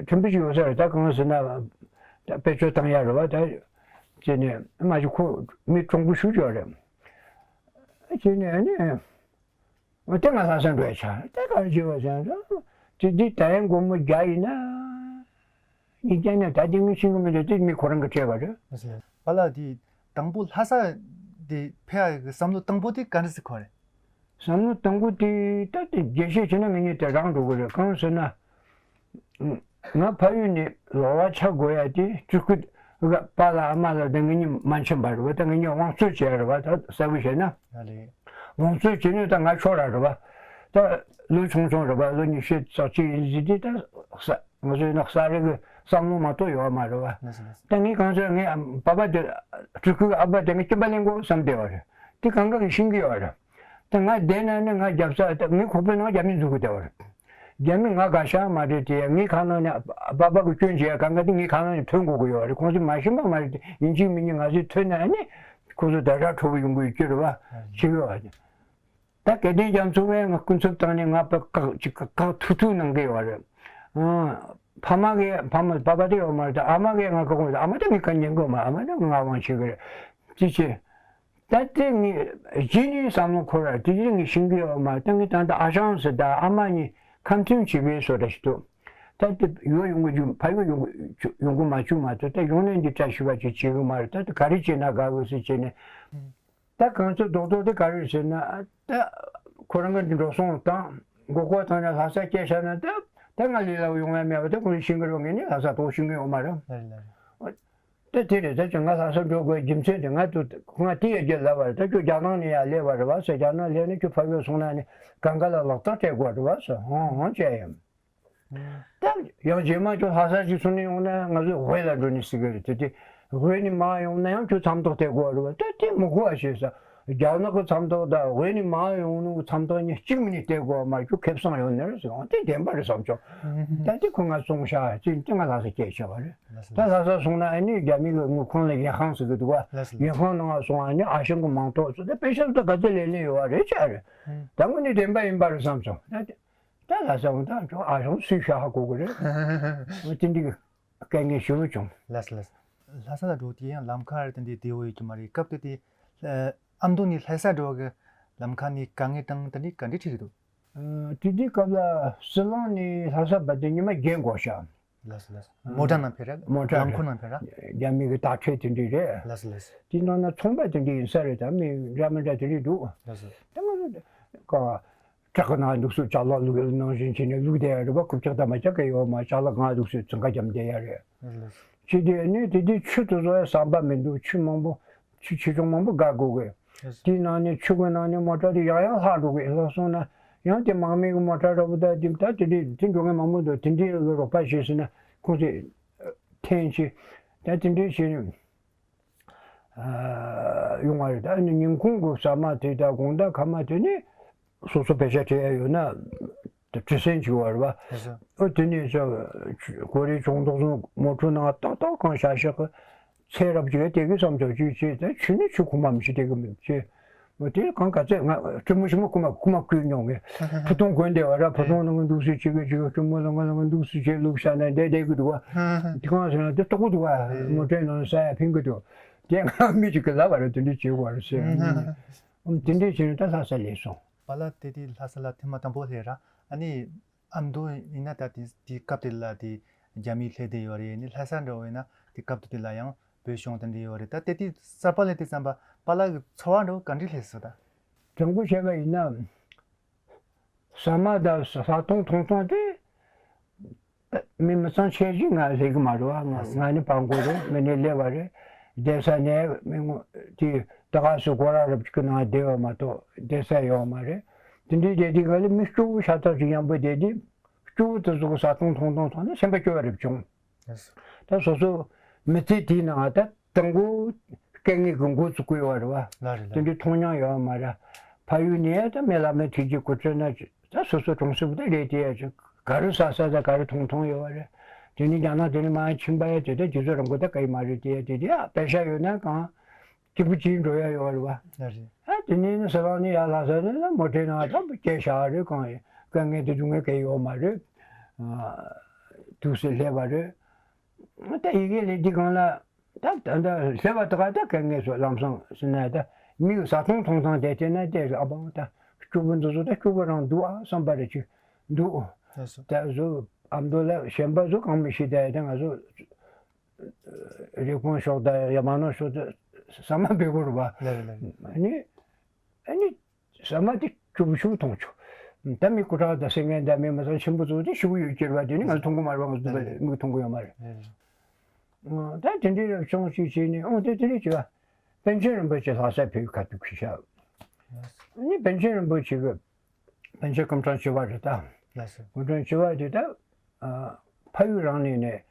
ཕྲན་བུ་ཅིག་ཡོད་ས་རེད། ད་གང་ཟེར་ན་ད་དཔེ་བརྗོད་བཏང་ཡ་རེད་བ། ད་བྱས་ནས་མ་ཅིག་ཁོ་མི་གྲུང་པོ་ཞུ་ཅོག་རེད། བྱས་ནས་ཨ་ནི། འོ་དེ་ང་ལྷ་ས་འགྲོ་ཡ་ཆགས། དེ་ག་རེ་བྱེད་པ་ཟེར་ན། དེ་འདི་ད་ཡང་སྒོར་མོ་བརྒྱ་ཡིན་ན། ཡིན་ཀྱང་ནས་ད་དེ་ངས་ཤེས་ཀྱི་མི་འདུག་དེ་མི་ཁོ་རང་གིས་སྤྲད་པ་རེད། པཱ་ལགས་དེ་དང་པོ་ལྷ་ས་དེ་ཕེབས་ཡ་གི་བསམ་བློ་དང་པོ་དེ་ག་འདྲ་ཞིག་འཁོར་རེད། བསམ་བློ་དང་པོ་དེ་ད་དེ་རྒྱས་བཤད་བྱས་ན་ངེད་གཉིས་དེ་རང་འགྲོ་གི་རེད། གང་ཟེར་ན། ང་ཕ་ཡུལ་ནས་ལོག་པ་ཆགས་དགོས་ཡ་དེ་སྤྲུལ་སྐུ་གི་པཱ་ལགས་ཨ་མ་ལགས་དང་ངེད་གཉིས་མ་འཆམ་པ་རེད་བ། ད་ངེད་གཉིས་དབང་རྩོད་བྱས་རེད་བ། ད་གསལ་པོ་བཤད་ན། ཨ་ལེ། དབང་རྩོད་བྱས་ནས་ད་ང་ཁྱོད་ར་རེད་བ། ད་ལོ་ཆུང་ཆུང་རེད་བ། ལོ་ཉི་ཤུ་རྩ་གཅིག་ཡིན་ཟིན་དུས་ད་ས་ང་ཚོའི་ནགས་ས་རེ་གི་བསམ་བློ་མ་གཏོགས་ཡོད་མ་རེད་བ། ལགས་སོ་ལགས་སོ། ད་ངས་གང་ཟེར་ངའི་ཨམ་པ་ཕ་དེ་སྤྲུལ་སྐུ་གི་ཨ་ཕ་དེ་ངས་སྐྱིན་པ་ལེན་དགོས་བསམ་བསྡད་པ་རེད། དེ་གང་ག་གིས་ཤེས་ཀྱི་ཡོད་རེད། ད་ང་བསྡད་ན་ནི་ང་རྒྱབ་ས་ད་ངའི་ཁོག་པའི་ནང་རྒྱ་མི་འཛུལ་གི་བསྡད་པ་རེད། རྒྱ་མི་ང་དགའ་ཤག་མ་རེད་དེ། ངའི་ཁ་ནང་ནས་ཨ་པ་ཕ་གི་སྐྱོན་བྱེད་ཡ་གང་ག་དེ་ངའི་ཁ་ནང་ནས་ཐོན་དགོས་ཀྱི་ཡོད་རེད། ཁོང་ཚོས་མ་ཤེས་པ་མ་རེད་དེ། ཡིན་གཅིག་མིན་གཉིས་ང་ཚོས་ཐོན་ན་ནི་ཁོང་ཚོ་ད་ར་འཕྲོད་པོ་ཡོང་གི་ཡོད་ཀྱི་རེད་བ། ཨ་ནི་ཤེས་ཀྱི་ཡོད་རེད། ད་སྐལ་ལྡན་རྒྱ་མཚོ་བས་ང་སྐུ་ཚབ་བཏང་ནས་ང་ཕར་བཀག་ཅིག་བཀག་ཐུག་ཐུག་གནང་གི་ཡོད་རེད། ཨང་། ཕ་མ་གིས་ཕ་མ་པ་ཕ་དེ་ཡོད་མ་རེད། ད་ཨ་མ་གིས་ང་བཀག་གོ། ཨ་མ་དེ་ངས་གང་ཉན་གི་ཡོད་མ་རེད། ཨ་མ་དེ་ང་དབང་བྱེད་གི་རེད། ཅི་བྱེད། ད་དེ་ངས་གཞི་ནས་བསམ་བློ་འཁོར་ར། དེ་རིང་ངས་ཤེས་ཀྱི་ཡོད་མ་རེད། ད་ངས་ད་ལྟ་ཨ་ཞང་ཟེར་ད་ཨ་མ་གཉིས་ཁ་མཐུན་བྱེད་པའི་བཟོ་འདྲ་ཞིག་འདུག་ད་དེ་ཡོད་ཡོང་གི་འཇུག་ཕ་ཡུལ་ཡོང་གི་ཡོང་གི་མ་བཅུག་མ་གཏོགས། ད་ཡོང་ནས་འདི་བཀྲ་ཤིས་པ་ཅིག་བྱེད་གི་མ་རེད། ད་དེ་ག་རེ་བྱས་ན་དགའ་གི་ཟེར་བྱས་ནས། ད་གང་ཚོད་རྡོག་རྡོག་དེ་ག་རེ་ཟེར་ན། ད་ཁོ་རང་གི་འགྲོ་སོང་དང་མགོ་སྐོར་བཏང་ནས་ལྷ་ས་སྐྱེལ་བཞག་ན། ད་ད་ང་ལས་སླ་པོ་ཡོང་ཡ་མེད་པ། ད་ཁོ་རང་ཤེས་ཀྱི་རེད། ངས་ནི་ལྷ་ས་ཐོག་ཤེས་ཀྱི་ཡོད་མ་རེད། ལགས་རེད་ལགས་རེད། ད་དེ་རེད། ད་ཁྱོད་ང་ལྷ་ས་འགྲོ་དགོས་རྒྱུ་མཚན་དེ། ང་དུ་ང་དེ་ཡ་རྒྱུ་ལབ་པ་རེད། ད་ཁྱོད་རྒྱ་ནག་ནས་ཡར་སླེབས་པ་རེད་བ་ཟེར། རྒྱ་ནག་སླེབས་ནས་ཁྱོད་ཕ་ཡུལ་སོང་ན་ནི་གང་ག་ལ་ལག་རྟགས་སྤྲད་དགོས་རེད་བ་ཟེར། ཧང་ཧང་བྱས་ཡིན། ད་ཡང་རྗེས་མ་ཁྱོད་ལྷ་ས་ཅིག་སོང་ནས་ཡོང་ན་ང་ཚོས་ཝེ་ལ་འགྲོ་ནི་ཟེར་གི་རེད། དེ་དེ་ཝེ་ནས་མར་ཡོང་ན་ཡང་ཁྱོད་མཚམས་ཐོག་སྟེར་དགོས་རེད་བ། ད་དེ་མི་དགོས་པ་བྱས་ས། རྒྱ་ནག་གི་མཚམས་ཐོག་དང་ཝེ་ནས་མར་ཡོང་ནི་གི་མཚམས་ཐོག་གཉིས་གཅིག་མིན་ནས་སྟེར་དགོས་པ་མ་རེད། ཁྱོད་ཁེ་བཟང་ཡོད་ནི་རེད་ཟེར། འོ་དེ་བདེན་པ་རེད་བསམ་བྱུང་། ད་དེ་ཁོ་ང་བཙོང་བཞག་ཅིག་དེ་ང་ལྷ་ས་སྐྱེལ་བྱས་པ་རེད། ད་ལྷ་ས་སོང་ན་ཨ་ནི་རྒྱ་མི་གི་དངུལ་ཁང་ལ་ཡིན་ཧང་ཟེར་གི་འདུག་བ། ཡིན་ཧང་ནང་སོང་ཨ་ནི་ཨ་ཞང་གི་མིང་ཐོག་ཚོ་དེ་པེ་ཤག་ད་ག་ཚོད་ལེན་ལེན་ཡོད་བ་རེད་ཆ་རེད། ད་དངོས་གནས་བདེན་པ་ཡིན་པ་རེད་བསམ་བྱུང་། ད་དེ། ད་ལྷ་ས་འོང་ད་ཁྱོད་ཨ་ཞང་སུས་ཤ་ཧ་གོ་གི་རེད། འོ་དེ་འདྲའི་དཀའ་ངལ་ཞེ་པོ་བྱུང་། ལགས་སོ་ལགས་སོ། ལྷ་ས་ལ་འགྲོ་དུས་ཡང་ལམ་ཁ་རེད། དེ་འདྲའི་བདེ་བོ་ཡོད་ཀྱི་མ་རེད། སྐབས་དེ་དེ་ཨ་མདོ་ནས་ལྷ་ས་འགྲོ་གི་ལམ་ཁ་ནས་དཀའ་ངལ་དང་དེ་འདྲའི་ག་འདྲ་འཕྲད་ཀྱི་འདུག་ཨ་དེ་དུས་སྐབས་ལ་ཟི་ལིང་ནས་ལྷ་ས་བར་དུ་ཉི་མ་བརྒྱད་འགོར་ཤག་ལགས་སོ་ལགས་སོ། མོ་ཊ་ནང་ཕེབས་ར། མོ་ཊ་ལམ་ཁོ་ནང་ཕེབས་ར། རྒྱ་མི་གི་ཊག་ཊྲེ་དེ་འདྲའི་རེད། ལགས་སོ་ལགས་སོ། དེ་ནང་ན་ཚོང་པ་དེ་འདྲའི་ཡིན་ས་རེད། ད་མི་འདྲ་མི་འདྲ་དེ་འདྲའི་འདུག་ལགས་སོ། ད་ང་ཚོ་ཀ་བྲག་གི་ནང་འདུག་སུ་ཅ་ལག་བླུགས་ནང་བཞིན་བྱས་ནས་བླུགས་བསྡད་ཡ་རེད་པ། རྐུབ་བཀྱག་དང་མ་བཀྱག་གི་ཡོད་མ། ཅ་ལག་གང་འདུག་སུ་ཚིང་ཁ་བརྒྱབ་བསྡད་ཡ་རེད། ལགས་སོ་ལགས་སོ། ཅི་སྟེ་ནི་དེ་དུས་ཆུ་དེ་ཚོ་ཡ་ཟམ་པ་མི་འདུག་ཆུ་མང་པོ། ཆུ་ཆེ་ཆུང་མང་པོ་བརྒལ་དགོས་གི། དེའི་ནང་ནས་ཆུ་གི་ནང་ནས་མོ་ཊ་དེ་ཡང་ཡང་ལྷག་འགྲོ་གི། ལྷག་སོང་ན་ཡང་དེ་དམག་མི་གི་མོ་ཊ་འདྲ་པོ་དང་དེ་ད་དེ་འདྲའི་དེ་འགྲོ་མཁན་མང་པོ་འདུག་དེ་འདྲའི་རོགས་པ་བྱས་ཟིན་ན་ཁོང་ཚོས་འཐེན་བྱས། ད་དེ་འདྲའི་བྱས་ནས་ཡོང་བ་རེད། ད་ནི་ཉིན་གུང་གི་ཟ་མ་དེ་དང་དགོང་དག་ཁ་མ་དེ་ནི། སོ་སོ་པེ་ཤ་སྤྲད་ཡ་ཡོད་ན་དྲི་སེན་བྱེད་དགོས་རེད་པ། ཨོ་དེ་ནས་ཅག་གོ་རེ་ཆུང་ཏོག་ཙམ་མོ་ཊ་ནང་ཏག་ཏག་གང་བཞག་བཞག་གི་ཚེ་རབས་ཅིག་དེ་གི་བསམ་ཚོགས་ཅིག་བྱས། ད་ཆུ་ནི་ཆུ་ཁོག་མ་མི་ཤེས་དེ་གི་མི་བྱེད། ཨོ་དེ་གང་ག་ཚད་ང་སྤྲིན་མོ་ཞིག་མ་ཁུག་མ་ཁུག་མ་བསྐུལ་མྱོང་གི། ཕུ་ཐུང་གོན་བསྡད་པ་ར། ཕུ་ཐུང་ནང་གི་འདུག་སེ་བྱེད་གི་བྱེད་གི་སྤྲིན་མོ་ནང་གི་ནང་གི་འདུག་སེ་བྱེད་བླུགས་བཞག་ན་བསྡད་བསྡད་གི་འདུག་བ། དེ་གང་ཟེར་ན་དེ་ལྟོགས་གི་འདུག་བ། མོ་ཊའི་ནང་ཟ་ཡ་ཕན་གི་འདུག་དེ་ང་མི་ཅིག་གི་ལབ་པ་ར། དེ་འདྲ་བྱེད་དགོས་རེད་ཟེར། ཨམ་དེ་འདྲས་བྱས་ནས་ད་ལྷ་ས་སླེབས་སོང་། པཱ་ལགས་དེ་དུས་ལྷ་ས་ལ་ཐེངས་མ་དང་པོ་སླེབས་ར། ཨ་ནི་ཨ་མདོ་ཡིན་ན་ད་དེ་དེའི་སྐབས་དེ་ལ་དེ་རྒྱ་མི་སླེབས་བསྡད་ཡོད་རེད། ཨ་ནི་ལྷ་ས་འདྲ་བོ་ཡིན་ན་དེ་སྐབས་དེ་དུས་ལ་ཡང་བོད་གཞུང་དེ་འདྲ་ཡོད་རེད། ད་དེ་དུས་གསར་པ་སླེབས་དུས་ཙམ་པ་པཱ་ལགས་ཀྱི་ཚོར་བ་འདྲ་བོ་ག་འདྲས་སླེབས་སོང་ད། དྲང་པོ་བཤད་པ་ཡིན་ན། ཟ་མ་དང་ཟ་ཐུང་འཐུང་སྟངས་དེ། མི་མི་ཚང་ཆེ་ཅིག་ང་ལས་ཀྱི་མ་རེད་བ། ང་ང་ནི་བང་གོ་རེད། མི་ནི་ལས་བ་རེད། བསྡད་ས་ནས་མི་ངོ་དེ་ད་ག་སུ་གོ་ར་རབ་ཅིག་ནང་བསྡད་ཡོད་མ་གཏོགས་བསྡད་ས་ཡོད་མ་རེད། དེ་འདྲའི་བསྡད་དུས་ག་ལ་མི་སྐྱོ་བོ་ཤ་སྟག་ཅིག་མཉམ་པོ་བསྡད་དུས་སྐྱོ་བོ་དེ་ཚོ་གི་ཟ་འཐུང་འཐུང་འཐུང་འཐུང་ནས་སེམས་པ་སྐྱོ་བ་རབ་བྱུང་། ད་སོ་སོ་མི་ཚེ་དེའི་ནང་ད་དང་པོ་སྐད་ངན་གྱི་འགོ་བཙུགས་ཀྱི་ཡོད་རེད་བ། ལ་རེད་ལ། དེ་འདྲའི་མཐོང་མྱོང་ཡོད་མ་རེད། ཕ་ཡུལ་ནས་ད་མི་ལ་མི་ཐུག་རྗེས་གོ་ཚོད་ན་ད་སོ་སོ་གྲོང་གསེབ་ད་ལས་དེ་ཡ་ཅིག་ག་རེ་ཟ་ས་ད་ག་རེ་འཐུང་འཐུང་ཡོད་རེད། དེ་ནི་རྒྱ་ནག་དེ་ནི་མ་ཕྱིན་པ་ཡ་དེ་ད་རྒྱུ་ཚོད་རང་གོ་ད་ག་ཡི་མ་རེད། དེ་ཡ་དེ་དེ་ཡ་པེ་ཤ་ཡོད་ན་གང་སྐྱིད་པོ་ཅིག་འགྲོ་ཡ་ཡོད་རེད་བ། ལ་རེད། ཨ་དེ་ནས་ནི་ཟི་ལིང་ནས་ཡར་ལྷ་ས་ནས་ལ་མོ་ཊའི་ནང་ད་སྐྱེལ་བཞག་རེད། གང་ཡིན་དཀའ་ངལ་དེ་ཚོ་ངས་ག་ཡོད་མ་རེད། ཨ་དུས་སུ་སླེབས་པ་རེད། ད་ཡི་གེ་ལས་འདི་གང་ལ་ད་ད་ད་སླེབས་པ་ད་ག་ད་དཀའ་ངལ་སོགས་ལམ་སང་ཟིན་ན་ད་མིག་ཟ་འཐུང་འཐུང་སྟངས་དེ་དེ་ན་དེ་ཨ་པང་ད་སྐྱོ་པོ་འདི་ཚོ་ད་སྐྱོ་པོ་རང་འདུག་ཨ་བསམ་པ་རེ་ཅིག་འདུག་ད་གཟོད་ཨ་མདོ་ལ་གཞན་པ་ཚོ་གང་མི་ཤེས། ད་ད་ང་ཚོ་རེབ་གོང་ཕྱོགས་ད་ཡ་མ་ནོར་ཕྱོགས་ད་ཟ་མ་འབེལ་པོ་རེད་བ། ལགས་རེད་ལགས་རེད། ཨ་ནི་ཨ་ནི་ཟ་མ་དེ་ཆུབ་ཆུབ་མཐོང་ཆོག་ད་མི་སྐུ་དྲག་དང་སེང་གེ་ད་མི་མ་ཚང་ཆེན་པོ་ཚོ་དེ་ཤི་བོ་ཡོད་ཀྱིར་བ་དེ་ནི་ང་ཚོ་མཐོང་གི་མ་རེད་བ། ང་ཚོ་མིག་མཐོང་གི་ཡོད་མ་རེད། ཨ་ད་དེ་འདྲའི་རབ་བྱུང་ཞིག་བྱས་ནས་ཨོ་དེ་དེ་རེད་བྱས་པ། པཎ་ཆེན་རིན་པོ་ཆེ་ལྷ་ས་ཕེབས་ཁ་ཐུག་ཁུལ་བཞག་ནི་པཎ་ཆེན་རིན་པོ་ཆེ་གི་པཎ་ཆེན་སྐུ་ཕྲེང་བཅུ་པ་རེད་ད། ལགས་སོ། སྐུ་ཕྲེང་བཅུ་པ་དེ་ད་ཕ་ཡུལ་རང་ནས་ནས་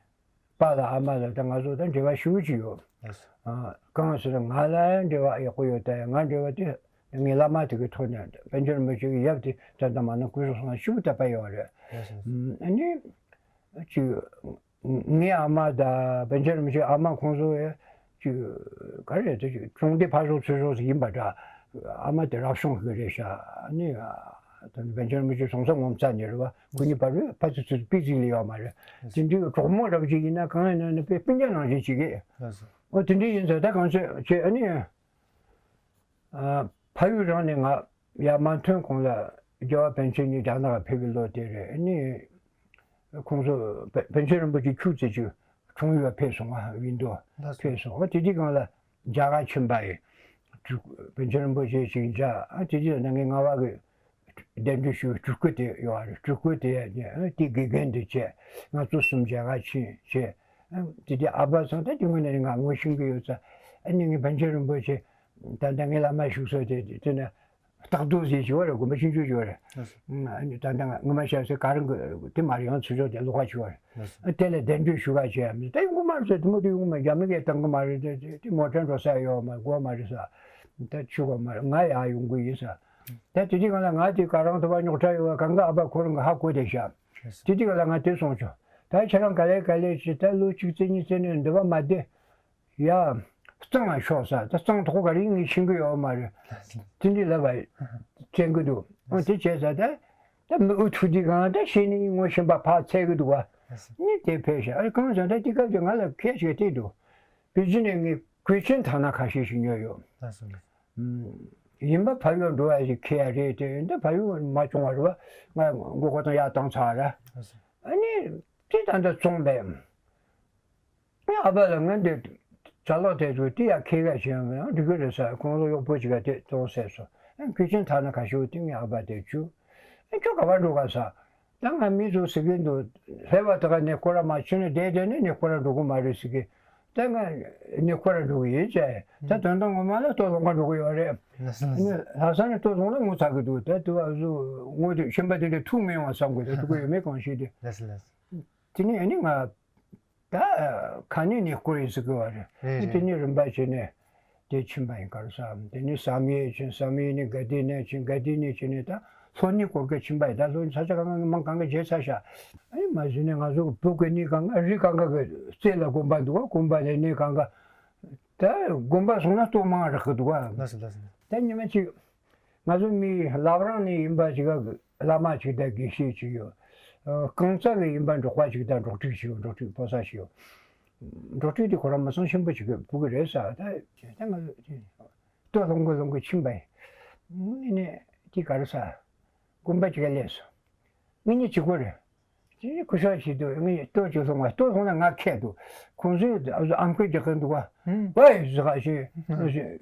པཱ་ལགས་ཨ་མ་ལགས་དང་ང་ཚོ་དང་འབྲེལ་བ་ཞེ་པོ་ཅིག་ཡོད། ལགས་སོ། ཨ་གང་ཟེར་ན་ང་ལ་འབྲེལ་བ་ཡག་པོ་ཡོད་དེ། ང་འབྲེལ་བ་དེ་ངའི་བླ་མ་དེ་གི་ཐོག་ནས་པཎ་ཆེན་རིན་པོ་ཆེ་གི་ཡབ་དེ་ད་ལྟ་མ་ན་སྐུ་གཟུགས་སོང་ན་ཞེ་པོ་དད་པ་ཡོད་རེད། ལགས་སོ། ཨ་ནི་ཅིག་ངའི་ཨ་མ་དང་པཎ་ཆེན་རིན་པོ་ཆེའི་ཨ་མ་ཁོང་ཚོ་ཡ་ཅིག་ག་རེ་དེ་ཅིག་གྲོང་སྡེ་ཕར་ཕྱོགས་ཚུར་ཕྱོགས་ཡིན་པ་འདྲ། ཨ་མ་དེ་རབ་བྱུང་གི་རེད་ཤག་ཨ་ནི་ད་པཎ་ཆེན་རིན་པོ་ཆེ་སོང་ས་ངོ་མཚར་ནི་རེད་བ། ཁོ་གཉིས་བར་ཕ་ཚུལ་ཚུལ་སྤེལ་ཚིག་ལས་ཡོད་མ་རེད། དེ་འདྲའི་གྲོགས་མོ་རབ་ཅིག་ཡིན་ན་གང་ཡིན་ན་ནི་དཔེ་སྤུན་ཀྱག་ནང་བཞིན་བྱེད་ཀྱི། ལགས་སོ། འོ་དེ་འདྲའི་ཡིན་ཙང་ད་གང་ཚོད་བྱེད་ཨ་ནི། ཨ་ཕ་ཡུལ་རང་ནས་ང་ཡར་མ་ཐོན་གོང་ལ་རྒྱལ་བ་པཎ་ཆེན་གཉིས་རྒྱ་ནག་ལ་ཕེབས་པའི་ལོ་དེ་རེད། ཨ་ནི་ཁོང་ཚོ་པ་པཎ་ཆེན་རིན་པོ་ཆེ་ཁྱུ་བརྩི་ཅིག་འཁྲུངས་ཡུལ་ཕེབས་སོང་བ། ཝིན་ཌོ་ལགས་སོ། ཕེབས་སོང་བ། དེ་དུས་སྒང་ལ་མཇལ་ཁ་ཕྱིན་པ་ཡིན། སྤྲུལ་སྐུ་པཎ་ཆེན་རིན་པོ་ཆེ་ཞིག་མཇལ། ཨ་དེ་དུས་ལ་ངའི་ངག་དབང་གི་གདན་འདྲེན་ཞུ་སྤྲུལ་སྐུ་དེ་ཡོད་རེད། སྤྲུལ་སྐུ་དེ་ཡ་ཨ་དེ་དགེ་རྒན་དེ་བྱས། ང་ཚོ་གསུམ་མཇལ་ཁ་ཕྱིན་བྱས། ཨ་དེ་དུས་ཨ་ཕ་ཚོ་ད་དེ་སྔོན་ནས་ང་ངོ་ཤེས་ཀྱི་ཡོད་ས། ཨ་ནི་ངའི་པཎ་ཆེན་རིན་པོ་ཆེ་ད་ལྟ་ངའི་བླ་མ་བཞུགས་ས་དེ་དེ་ན། སྟག་རྡོ་ཟེར་ཞིག་ཡོད་རེད། དགོན་པ་ཆུང་ཆུང་ཞིག་ཡོད་རེད། ལགས་སོ། ཨ་ནི་ད་ལྟ་ང་ངོ་མ་ཤེས་ས་ག་རེ་དེ་མ་རེད། ཡང་ཚུར་ཕྱོགས་དེ་ལོགས་ཀ་ཞིག་ཡོད་རེད། ལགས་སོ། ཨ་དེ་ལ་གདན་འདྲེན་ཞུ་ག་བྱས་ཡ་མི་ད་ཡོང་གི་མ་རེད་ཟེར། དེ་མོ་དེ་ཡོང་གི་མ་རེད། རྒྱ་མི་གིས་བཏང་གི་མ་རེད། དེ་དེ་དེ་མོ་དྲན་འགྲོ་ས་ཡོད་མ་དགོས་མ་རེད་ས། ད་ཆུ་གོ་མ་རེད། ང་ཡར་ཡོང་གི་ཡིན་ས། ད་དེ་དུས་སྒང་ལ་ང་དེ་ག་རང་ཐོབ་པ་རྙོག་དྲ་ཡོད་པ་གང་ག་ཨ་ཕ་ཁོ་རང་གི་ཧ་གོ་བསྡད་ཤག་ལགས་སོ། དེ་དུས་སྒང་ལ་ང་དེ་སོང་ཆོག་ད་ཁྱེད་རང་ག་ལེ་ག་ལེ་བྱས་ད་ལོ་གཅིག་ཙམ་གཉིས་ཙམ་ནས་འདི་བ་མ་བསྡད། ཡ། གཙང་ང་ཤོག་ས་ད་གཙང་ཐོག་ག་རེ་ངས་ཤེས་ཀྱི་ཡོད་མ་རེད། དེ་འདྲའི་ལབ་པ་དྲན་གྱི་འདུག་འོ་དེ་བྱས་ཙང་ད་ད་མི་ཨུ་ཐུག་དུས་སྒང་ད་ཤེས་ནི་ངོ་ཤེས་པ་ཕར་འཚོལ་གྱི་འདུག་བ། ནི་དེ་ཕེབས་ཤག་ཨ་གང་ཟེར་ན་ད་དེ་སྐབས་དེ་ང་ལ་ཁས་ཞིག་བལྟས་འདུག་པེ་ཅིན་ནས་ངས་གོས་ཆེན་ཐ་ན་ཁ་ཤས་ཤིག་ཉོས་ཡོད། ཡིན་པ་ཕ་ཡུལ་འགྲོ་བ་ཞིག་ཁེལ་ཡ་རེད་དེ། འདི་ཕ་ཡུལ་མ་བྱུང་བ་རེད་བ། ང་མགོ་སྐོར་དང་ཡར་བཏང་ཚར་ར། ཨ་ནི་དེ་ད་ལྟ་བཙོང་པས། ངའི་ཨ་ཕ་ལ་ང་འདི་ཅ་ལག་དེ་ཚོ་དེ་ཡར་ཁྱེར་ག་བྱེད་ཡང་འགྲིག་གི་རེད་ཟེར། ཁོང་ཚོ་གཡོག་པོ་ཅིག་ག་དེ་གཏོང་ཟེར་སོང་། ཨ་གོས་ཆེན་ཐ་ན་ཁ་ཤས་དེ་ངའི་ཨ་ཕ་དེ་བྱུག་ཨ་ཁྱོད་ག་པར་འགྲོ་ག་ཟེར། ད་ང་མི་ཚོ་ཟེར་གི་འདུག་ལྷས་པ་དེ་ག་ནས་ཁོ་ར་མ་ཕྱིན་ན་བསྡད་བསྡད་ནས་ནས་ཁོ་ར་འགྲོ་གི་མ་རེད་ཟེར་གི། ད་ང་ནས་ཁོ་ར་འགྲོ་གི་ཡིན་ཟེར། ད་དོན་དག་ངོ་མ་ལ་ལྟོ་སློང་ག་འགྲོ་གི་ཡོད་རེད། ལྷ་ས་ནས་ལྷ་ས་ནས་ལྟོ་སློང་ལ་ངོ་ཚ་གི་འདུག་ད་དུ་བ་བཟོ་ངོ་དེ་ཤན་པ་དེ་འདྲ་ཐུག་མི་ཡོང་བ་བསམ་གི་འདུག་ཐུག་གི་ཡོད་མེད་གང་ཤེས་ཏེ། དེ་ནས་ཨ་ནི་ང་ད་ཁ་ནས་ནས་སྐོར་ཡིན་ཟེར་གི་བ་རེད། རེད། དེ་ནས་རིམ་པ་བྱས་ནས་དེ་ཕྱིན་པ་ཡིན། ག་རེ་ཟ། དེ་ནས་བསམ་ཡས་ཕྱིན། བསམ་ཡས་ནས་དགའ་ལྡན་ནས་ཕྱིན། དགའ་ལྡན་ནས་ཕྱིན་ནས་ད་ལྷོ་སྣེ་སྐོར་ག་ཕྱིན་པ་ཡིན། ད་ལྷོ་སྣེ་ས་ཆ་གང་ག་མང་གང་ག་མཇལ་ཚར་ཤག་ཨ་ནི་མ་གཞི་ནས་ང་ཚོ་གི་བོད་གི་གནས་གང་ག་རི་གང་ག་གི་རྩེ་ལ་དགོན་པ་འདུག་ག་དགོན་པ་ལས་གནས་གང་ག་ད་དགོན་པ་སོང་ན་ལྟོ་མང་རག་གི་འདུག་ག་ལགས་སོ་ལགས་སོ། ད་ཉི་མ་གཅིག་ང་ཚོ་མི་བླ་བྲང་ནས་ཡིན་པ་ཅིག་ག་བླ་མ་ཅིག་དང་དགེ་བཤེས་ཅིག་ཡོད། ཨ་རྐང་ཚ་ནས་ཡིན་པ་འབྲོག་པ་ཅིག་དང་འབྲོག་ཕྲུག་ཅིག་ཡོད། འབྲོག་ཕྲུག་ཕོ་གསར་ཞིག་ཡོད། འབྲོག་ཕྲུག་དེ་ཁོ་རང་མི་ཚང་ཆེན་པོ་ཅིག་གི་ཕྲུ་གུ་རེད་ཟེར། ད་ད་ང་ཚོ་ལྟོ་སློང་གི་སློང་གི་ཕྱིན་པ་ཡིན། ཨ་ནི་དེ་ག་རེ་ཟེར། དགོན་པ་ཅིག་ག་སླེབས་སོང་། ངེད་གཉིས་གཅིག་པོ་རེད། དེ་ནས་སྐུ་ཞབས་བྱེད་དུས་ངས་ལྟོ་ཅིག་སློང་བ། ལྟོ་སློང་ན་ང་ཁད་འདུག་ཁོང་ཚོས་ཨ་ཁུ་རྒྱག་གི་འདུག་ག་ཝེ་ཟེར་ག་ཞིག་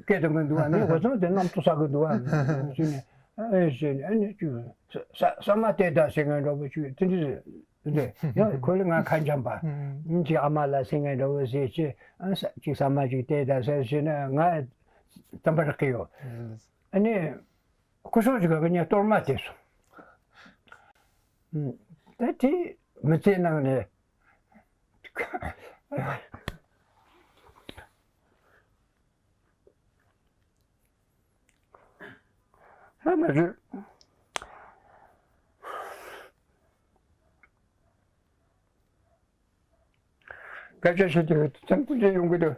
སྐད་གཏོང་གི་འདུག་ག་ངས་ཁོ་ཚོ་དེ་གནམ་ཐོག་ཟ་གི་འདུག་ག་ཟེར་ནས་ཨེ་ཟེར་ནས་ཨ་ནི་ཅིག་ས་ས་ས་མ་བལྟས་ད་ཟེར་མཁན་འདྲ་པོ་ཅིག་དེ་འདྲ་ཟེར། འདི་ཡང་ཁོ་ལ་ང་ཁ་འཇམ་པ། ཅིག་ཨ་མ་ལ་སེང་ངེ་འདྲ་བོ་ཟེར་ཅིག་ཨ་ས་ཅིག་ཟ་མ་ཅིག་སྟེར་ད་ཟེར་ཞེ་ན་ང་དམ་པ་རག་གི་ཡོད། ཨ་ནི། སྐུ་ཞབས་ཀྱི་ག་གི་ཉལ་གཏོར་མ་དེ་སོང་། ད་དེ་མི་ཚེ་ནང་ནས་ཧ་མ་རེད། སྐད་ཆ་བཤད་དུས་ཙམ་ཀུན་གྱིས་ཡོང་གི་འདུག་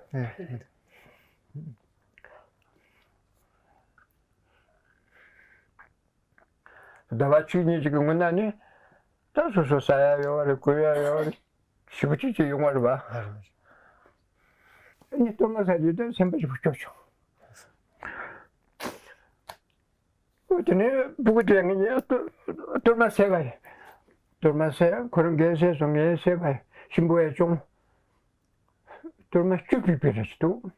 ཟླ་བ་གཅིག་གཉིས་ཅིག་གི་སྔོན་ན་ནི་ད་སོ་སོ་ཟ་ཡ་ཡོད་རེད། གོན་ཡ་ཡོད་རེད། ཞེ་པོ་ཅིག་ཅིག་ཡོང་བ་རེད་པ། ནི་གཏོར་མ་ཟ་དུས་ད་སེམས་པ་ཞེ་པོ་སྐྱོ་བྱུང་། དེ་ནས་སྤུ་གུ་དེ་ངས་གཏོར་མ་ཟས་པ་ཡིན། གཏོར་མ་ཟས། ཁོ་རང་གིས་ཟས་སོང་། ངས་ཟས་པ་ཡིན། གཤིན་པོ་ཡང་བྱུང་། གཏོར་མ་བཅུ་པའི་པའི་རེ་ཞིག་འདུག་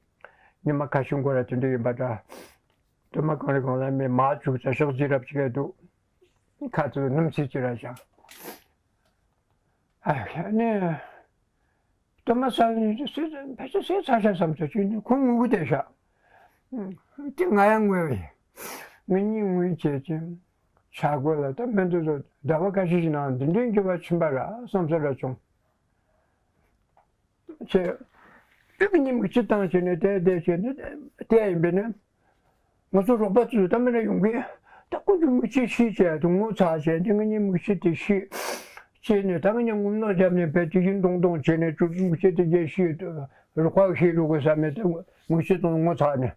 ཉི་མ་ཁ་ཤས་འགོར་ར་དེ་འདྲ་ཡིན་པ་འདྲ། གཏོར་མ་གང་རེ་གང་ལ་མེད་མ་བཅུག་ཙ་ཤག་ཅི་རབ་ཅིག་འདུག་ཁ་ཚུར་སྣུམ་ཚིག་ཅི་ར་བཞག་ཨ་ནི། གཏོར་མ་ཟ་ནི་ཕལ་ཆེར་ཟས་ཚར་ཤག་བསམ་ཚོད་ཅིག་ནི་ཁོ་ངུ་གི་བསྡད་ཤག་དེ་ང་ཡང་ངུས་པ་ཡིན། ང་གཉིས་ངུས་བྱས་ཀྱི་ཆ་དགོས་ལ་ད་མི་འདུག་ཟླ་བ་ཁ་ཤས་ཤིག་ནང་འདི་འདྲའི་འགྱུར་བ་ཕྱིན་པ་ར་བསམ་ས་ར་བྱུང་། ཆེ། དེ་གི་ཉིན་མོ་སྤྱི་བཏང་བྱས་ནས་བསྡད་བསྡད་བྱས་ནས་བསྡད་ཡིན་པས་ནི། ང་ཚོ་རོགས་པ་ཚོས་ད་མི་རེ་ཡོང་གི། ད་ཀུན་གྱིས་མིག་ཆུ་ཤིག་བྱས་དུ་ངོ་ཚ་བྱས་ཏེ་ང་གཉིས་མིག་ཆུ་དེ་ཤིག་བྱས་ནས་ད་ང་གཉིས་ངུ་ནག་བརྒྱབ་ནས་བས་དེ་བཞིན་མདོང་མདོང་བྱས་ནས་ཅུ་མིག་ཆུ་དེ་རྒྱས་ཤིག་རོགས་པ་ཤེས་རོགས་གི་ས་མེད་དེ་མིག་ཆུ་དང་ངོ་ཚ་ནས།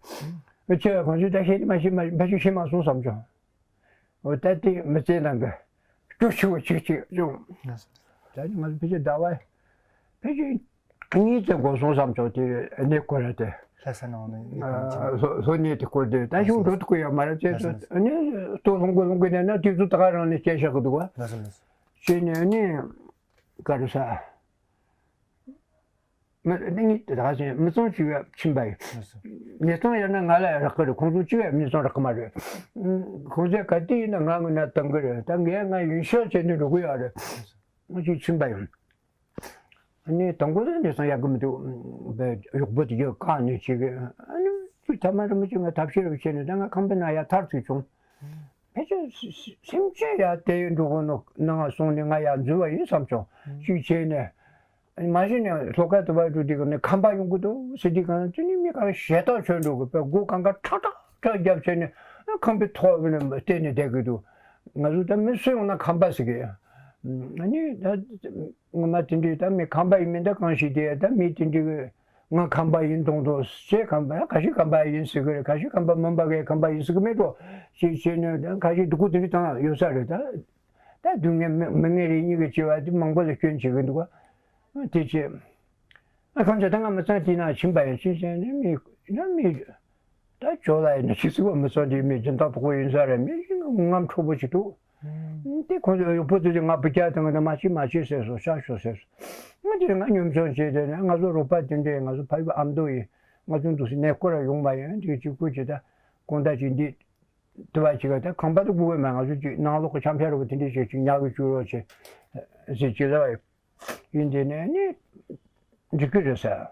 ཁྱེད་གང་ཞིག་ད་ཤེས་མ་ཤེས་མ་ཕལ་ཆེར་ཤེས་མ་སོང་བསམ་བྱུང་། འོ་ད་དེ་མི་ཚེ་ནང་གི་སྐྱོ་ཤོས་ཅིག་ཅིག་བྱུང་། ད་ང་ཚོ་ཕལ་ཆེར་ཟླ་བ་ཕལ་ཆེར་གཉིས་ཙམ་འགོར་སོང་བསམ་བྱུང་། དེ་གནས་སྐོར་ར་དེ། ལྷ་ས་ནང་ནས་གནས་སྐོར་ཨ་ཚོ་ལྷོ་གནས་དེ་སྐོར་དེ་ད་ཞུ་འགྲོ་ཐུབ་ཀྱི་ཡོད་མ་རེད། བྱས་ལྷ་ས་ནས། ཙང་ཨ་ནི་ལྟོ་སློང་དགོས་སློང་དགོས་ནས་ན་དུས་ཚོད་ད་ག་རང་ནས་སྐྱེལ་བཞག་གི་འདུག་བ། ལྷ་ས་ནས། བྱས་ནས་ཨ་ནི་ག་རེ་ཟ། མི་གནས་ངེས་དེ་དག་ཅན་མི་ཚང་ཅིག་ཕྱིན་པ་ཡིན། ལྷ་ས། གནས་ཚང་ཡང་ན་ང་ལ་ཡང་རག་གི་རེད། ཁོང་ཚོ་གཅིག་ཡང་མི་ཚང་རག་གི་མ་རེད། ཁོང་ཚོས་ག་དུས་ཡིན་ན་ང་ངོས་ན་བཏང་གི་རེད། ད་ངས་ང་ཡིན་ཤག་བྱས་ནས་འགྲོ་གི་ཡོད་རེད། ང་ཅིག་ཕྱིན་པ་ཡིན། ཨ་ནི་དང་པོ་དེ་ནས་སང་ཡག་གི་མི་འདུག་བས་གཡོག་པོ་དེ་གིས་བཀག་ནས་ཅིག་ཨ་ནི་ཅིག་ཐ་མ་རིན་པོ་ཆེ་ང་ཐབས་ཤེས་རེ་བྱས་ནས་ད་ང་ཁང་པའི་ནང་ཡར་ཐར་ཚུད་བྱུང་། ཕལ་ཆེར་སེམས་ཅན་ཡར་དེ་འགྲོ་གི་ནོ་ནང་སོང་ནས་ང་ཡར་འཛུལ་བ་ཡིན་བསམ་བྱུང་། ཅིག་བྱས་ནས་མ་གཞི་ནས་ལྷོ་ཁ་དུ་བ་འགྲོ་དུས་ནས་ཁམས་པ་ཡོང་གི་འདུག་ཟེར་དུས་གང་ཅི་ནས་མི་གང་ཞེ་ཐག་ཆོད་འགྲོ་གི་བས་སྒོ་གང་ག་ཁྲག་ཁྲག་ཁྲག་བརྒྱབ་བྱས་ནས་ཁང་པའི་ཐོག་ནས་བལྟས་ནས་བསྡད་གི་འདུག་ང་ཚོ་ད་མི་སུ་ཡོང་ན་ཁམས་པ་ཟེར་གི། ཨ་ནི་ད། ངོ་མ་དེ་འདྲའི་ད་མི་ཁམས་པ་ཡིན་མིན་ད་གང་ཞིག་དེ་ད་མི་དེ་འདྲའི་ང་ཁམས་པ་ཡིན་མདོག་མདོག་བྱས། ཁམས་པ་ཁ་ཤས་ཁམས་པ་ཡིན་ཟེར་གི་རེད། ཁ་ཤས་ཁམས་པ་མིན་པ་གས་ཁམས་པ་ཡིན་ཟེར་གི་མེད་འགྲོ། ཅེས་བྱས་ནས་ད་ཁ་ཤས་སྡུག་པོ་དེ་འདྲ་བཏང་ཡོད་ས་རེད། ད་ད་སྡུག་བསྔལ་མི་མི་ངན་རེ་གཉིས་ཀྱི་བྱས་པ་དེ་མང་པོ་ལ་སྐྱོན་བྱེད་གི་འདུག་ག་དེ་བྱས། ཨ་ཁམས་ཆེ་ད་ང་མི་ཚང་དེ་ན་ཕྱིན་པ་ཡིན་ཕྱིན་བྱས་ནས་མི་ན་མི། ད་ཇོ་ལ་ཡིན་ན་ཁྱི་སི་བ་མི་ཚོ་འདི་མི་སྦྱིན་བདག་དོ་པོ་ཡིན་ས་རེད། མི་ཞིག་ངམ་འཕྲོག་པོ་ཞིག་འདུག་དེ་ཁོང་ཚོ་ཡོག་པོ་ཚོས་ང་བུ་རྒྱག་དང་ང་མ་བྱེད་མ་བྱེད་ཟེར་སོང་། ཤག་ཤོག་ཟེར་སོང་། ང་དེ་ང་སྙོམ་ཆུང་བྱས་དེ་ནས་ང་ཚོ་རོགས་པ་དེ་འདྲས་ང་ཚོ་ཕ་ཡུལ་ཨ་མདོ་ཡིན། ང་ཚོ་འདུག་སེ་གནས་སྐོར་ར་ཡོང་བ་ཡིན། དེ་གཅིག་པུ་ཅི་ད་དགོང་དག་ཅིག་འདི་དུ་བ་ཅིག་ད་ཁང་པ་དུ་སྒུག་གི་མ། ང་ཚོ་ཅིག་ནང་ལོག་གི་འཆམ་ཤ་ར་བ་དེ་འདྲས་ཅིག་ཅིག་ཉག་གི་བཅུག་རོགས་བྱེད་ཟེར་ཅིག་ལ་བ་ཡོད། ཡིན་དེ་ནས་ནི་འགྲིག་གི་རེད་ཟེར།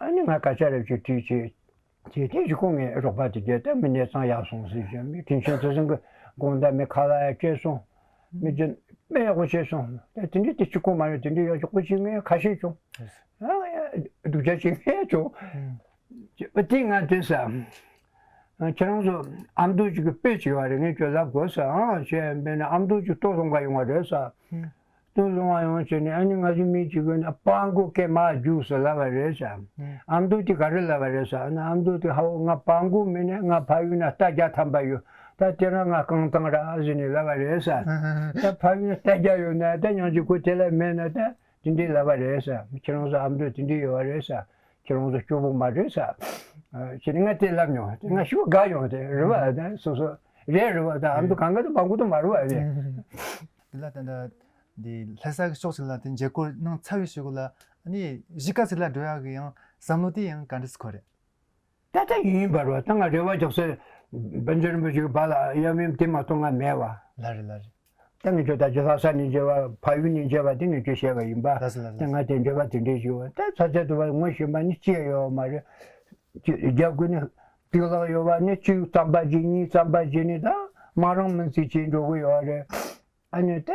ཨ་ནི་ང་སྐད་ཆ་རེ་ཅིག་དྲིས་བྱས། དེ་དེ་གཞུག་གུ་ངའི་རོགས་པ་དེ་གས་ད་མི་གནས་ཚང་ཡག་སོང་ཟེར་བྱས། མི་དྲིན་ཆེན་ཚེ་བཟང་གི་དགོང་དག་མི་ཁ་ལག་ཡག་སྤྲད་སོང་། མི་རྒྱུན་དཔེ་ཡག་པོ་བྱས་སོང་། ད་དེ་འདྲའི་དེ་གཅིག་པོ་མ་རེད། དེ་འདྲའི་ཡག་ཤོག་པོ་ཅིག་ངས་ཁ་ཤས་བྱུང་། ཨ་ཡ་སྡུག་ཅག་ཅིག་ངས་བྱུང་། དེ་ང་དེ་ཟེར། ཁྱེད་རང་ཚོ་ཨ་མདོ་ཅིག་གི་དཔེ་ཅིག་ཡོད་རེད། ངས་ཁྱོད་ལབ་དགོས་ཟེར། ཨང་བྱས་པས་ན་ཨ་མདོ་ཅིག་ལྟོ་སློང་ག་ཡོང་བ་རེད་ཟེར། ལྟོ་སློང་བ་ཡོང་བྱས་ནས་ཨ་ནི་ང་ཚོ་མི་ཅིག་གིས་ན་སྤང་གོ་སྐེ་མ་རྒྱུགས་ཟེར་ལབ་པ་རེད་ཟེར། ཨ་མདོ་དེ་ག་རེ་ལབ་པ་རེད་ཟེར། ཨ་ནི་ཨ་མདོ་དེ་ཧ་བོ་ང་སྤང་གོ་མིན་ནས་ང་ཕ་ཡུལ་ན་རྟ་རྒྱག་ཐམ་པ་ཡོད། ད་དེ་རིང་ང་རྐང་ཐང་ར་ཟེར་ནས་ལབ་པ་རེད་ཟེར། ད་ཕ་ཡུལ་ན་རྟ་རྒྱག་ཡོད་ན་ད་ཡང་ཅིག་ཁོ་དེ་ལ་མེད་ན་ད། དེ་འདྲའི་ལབ་པ་རེད་ཟེར། ཁྱེད་རང་ཚོ་ཨ་མདོ་དེ་འདྲའི་ཡོད་པ་རེད་ཟེར། ཁྱེད་རང་ཚོ་སྐྱོ་པོ་མ་རེད་ཟེར། ཨ་ཁྱེད་ང་དེ་ལབ་མྱོང་། དེ་ང་ཞེ་པོ་དགའ་ཡོང་། དེ་རེད་པ། ད་སོ་སོ་རེད་རེད་པ། ད་ཨ་མདོ་གང་ག་དུ་མང་པོ་དུ་མ་རེད་པ་རེད། དེ་ལ་ད་ལྟ་འདི་ལྷ་ས་གི་ཕྱོགས་ཞིག་ལ་དེ་མཇལ་སྐོར་གནང་ཚར་བའི་གཞུག་ལ་ཨ་ནི་གཞིས་ཀ་ཟེར་ལ་འགྲོ་ཡག་གི་ཡང་བསམ་བློ་དེ་ཡང་ག་འདྲ་སེ་འཁོར་རེད། ད་ལྟ་ཡིན་པར་བ་ད་ང་རེ་བ་རྒྱག་ས་དཔལ་འབྱོར་རིན་པོ་ཆེ་གི་བ་ལ་ཡབ་ཡུམ་དེ་མ་གཏོགས་ང་མེད་པ། ལགས་རེད་ལགས་རེད། ད་ངས་ཁྱོད་ད་ཅི་ལྷ་ས་ནས་མཇལ་བ་ཕ་ཡུལ་ནས་མཇལ་བ་དེ་ངས་ཁྱོད་བཤད་པ་ཡིན་པ། ལགས་སོ་ལགས་སོ། ད་ང་དེ་འབྲེལ་བ་དེ་འདྲས་ཞིག་ཡོད། ད་ས་ཆ་དུ་བ་ངོ་ཤེས་པ་ནི་ཅི་ཡང་ཡོད་མ་རེད། རྒྱ་དགོན་ནི་དུག་ལག་ཡོད་པ་ནི་གཅིག་རྩམ་པ་བརྗེ་གཉིས་རྩམ་པ་བརྗེ་ནི་ད་མ་རང་མིན་ཚིག་བྱེད་འགྲོ་གི་ཡོད་རེད། ཨ་ནི་ད་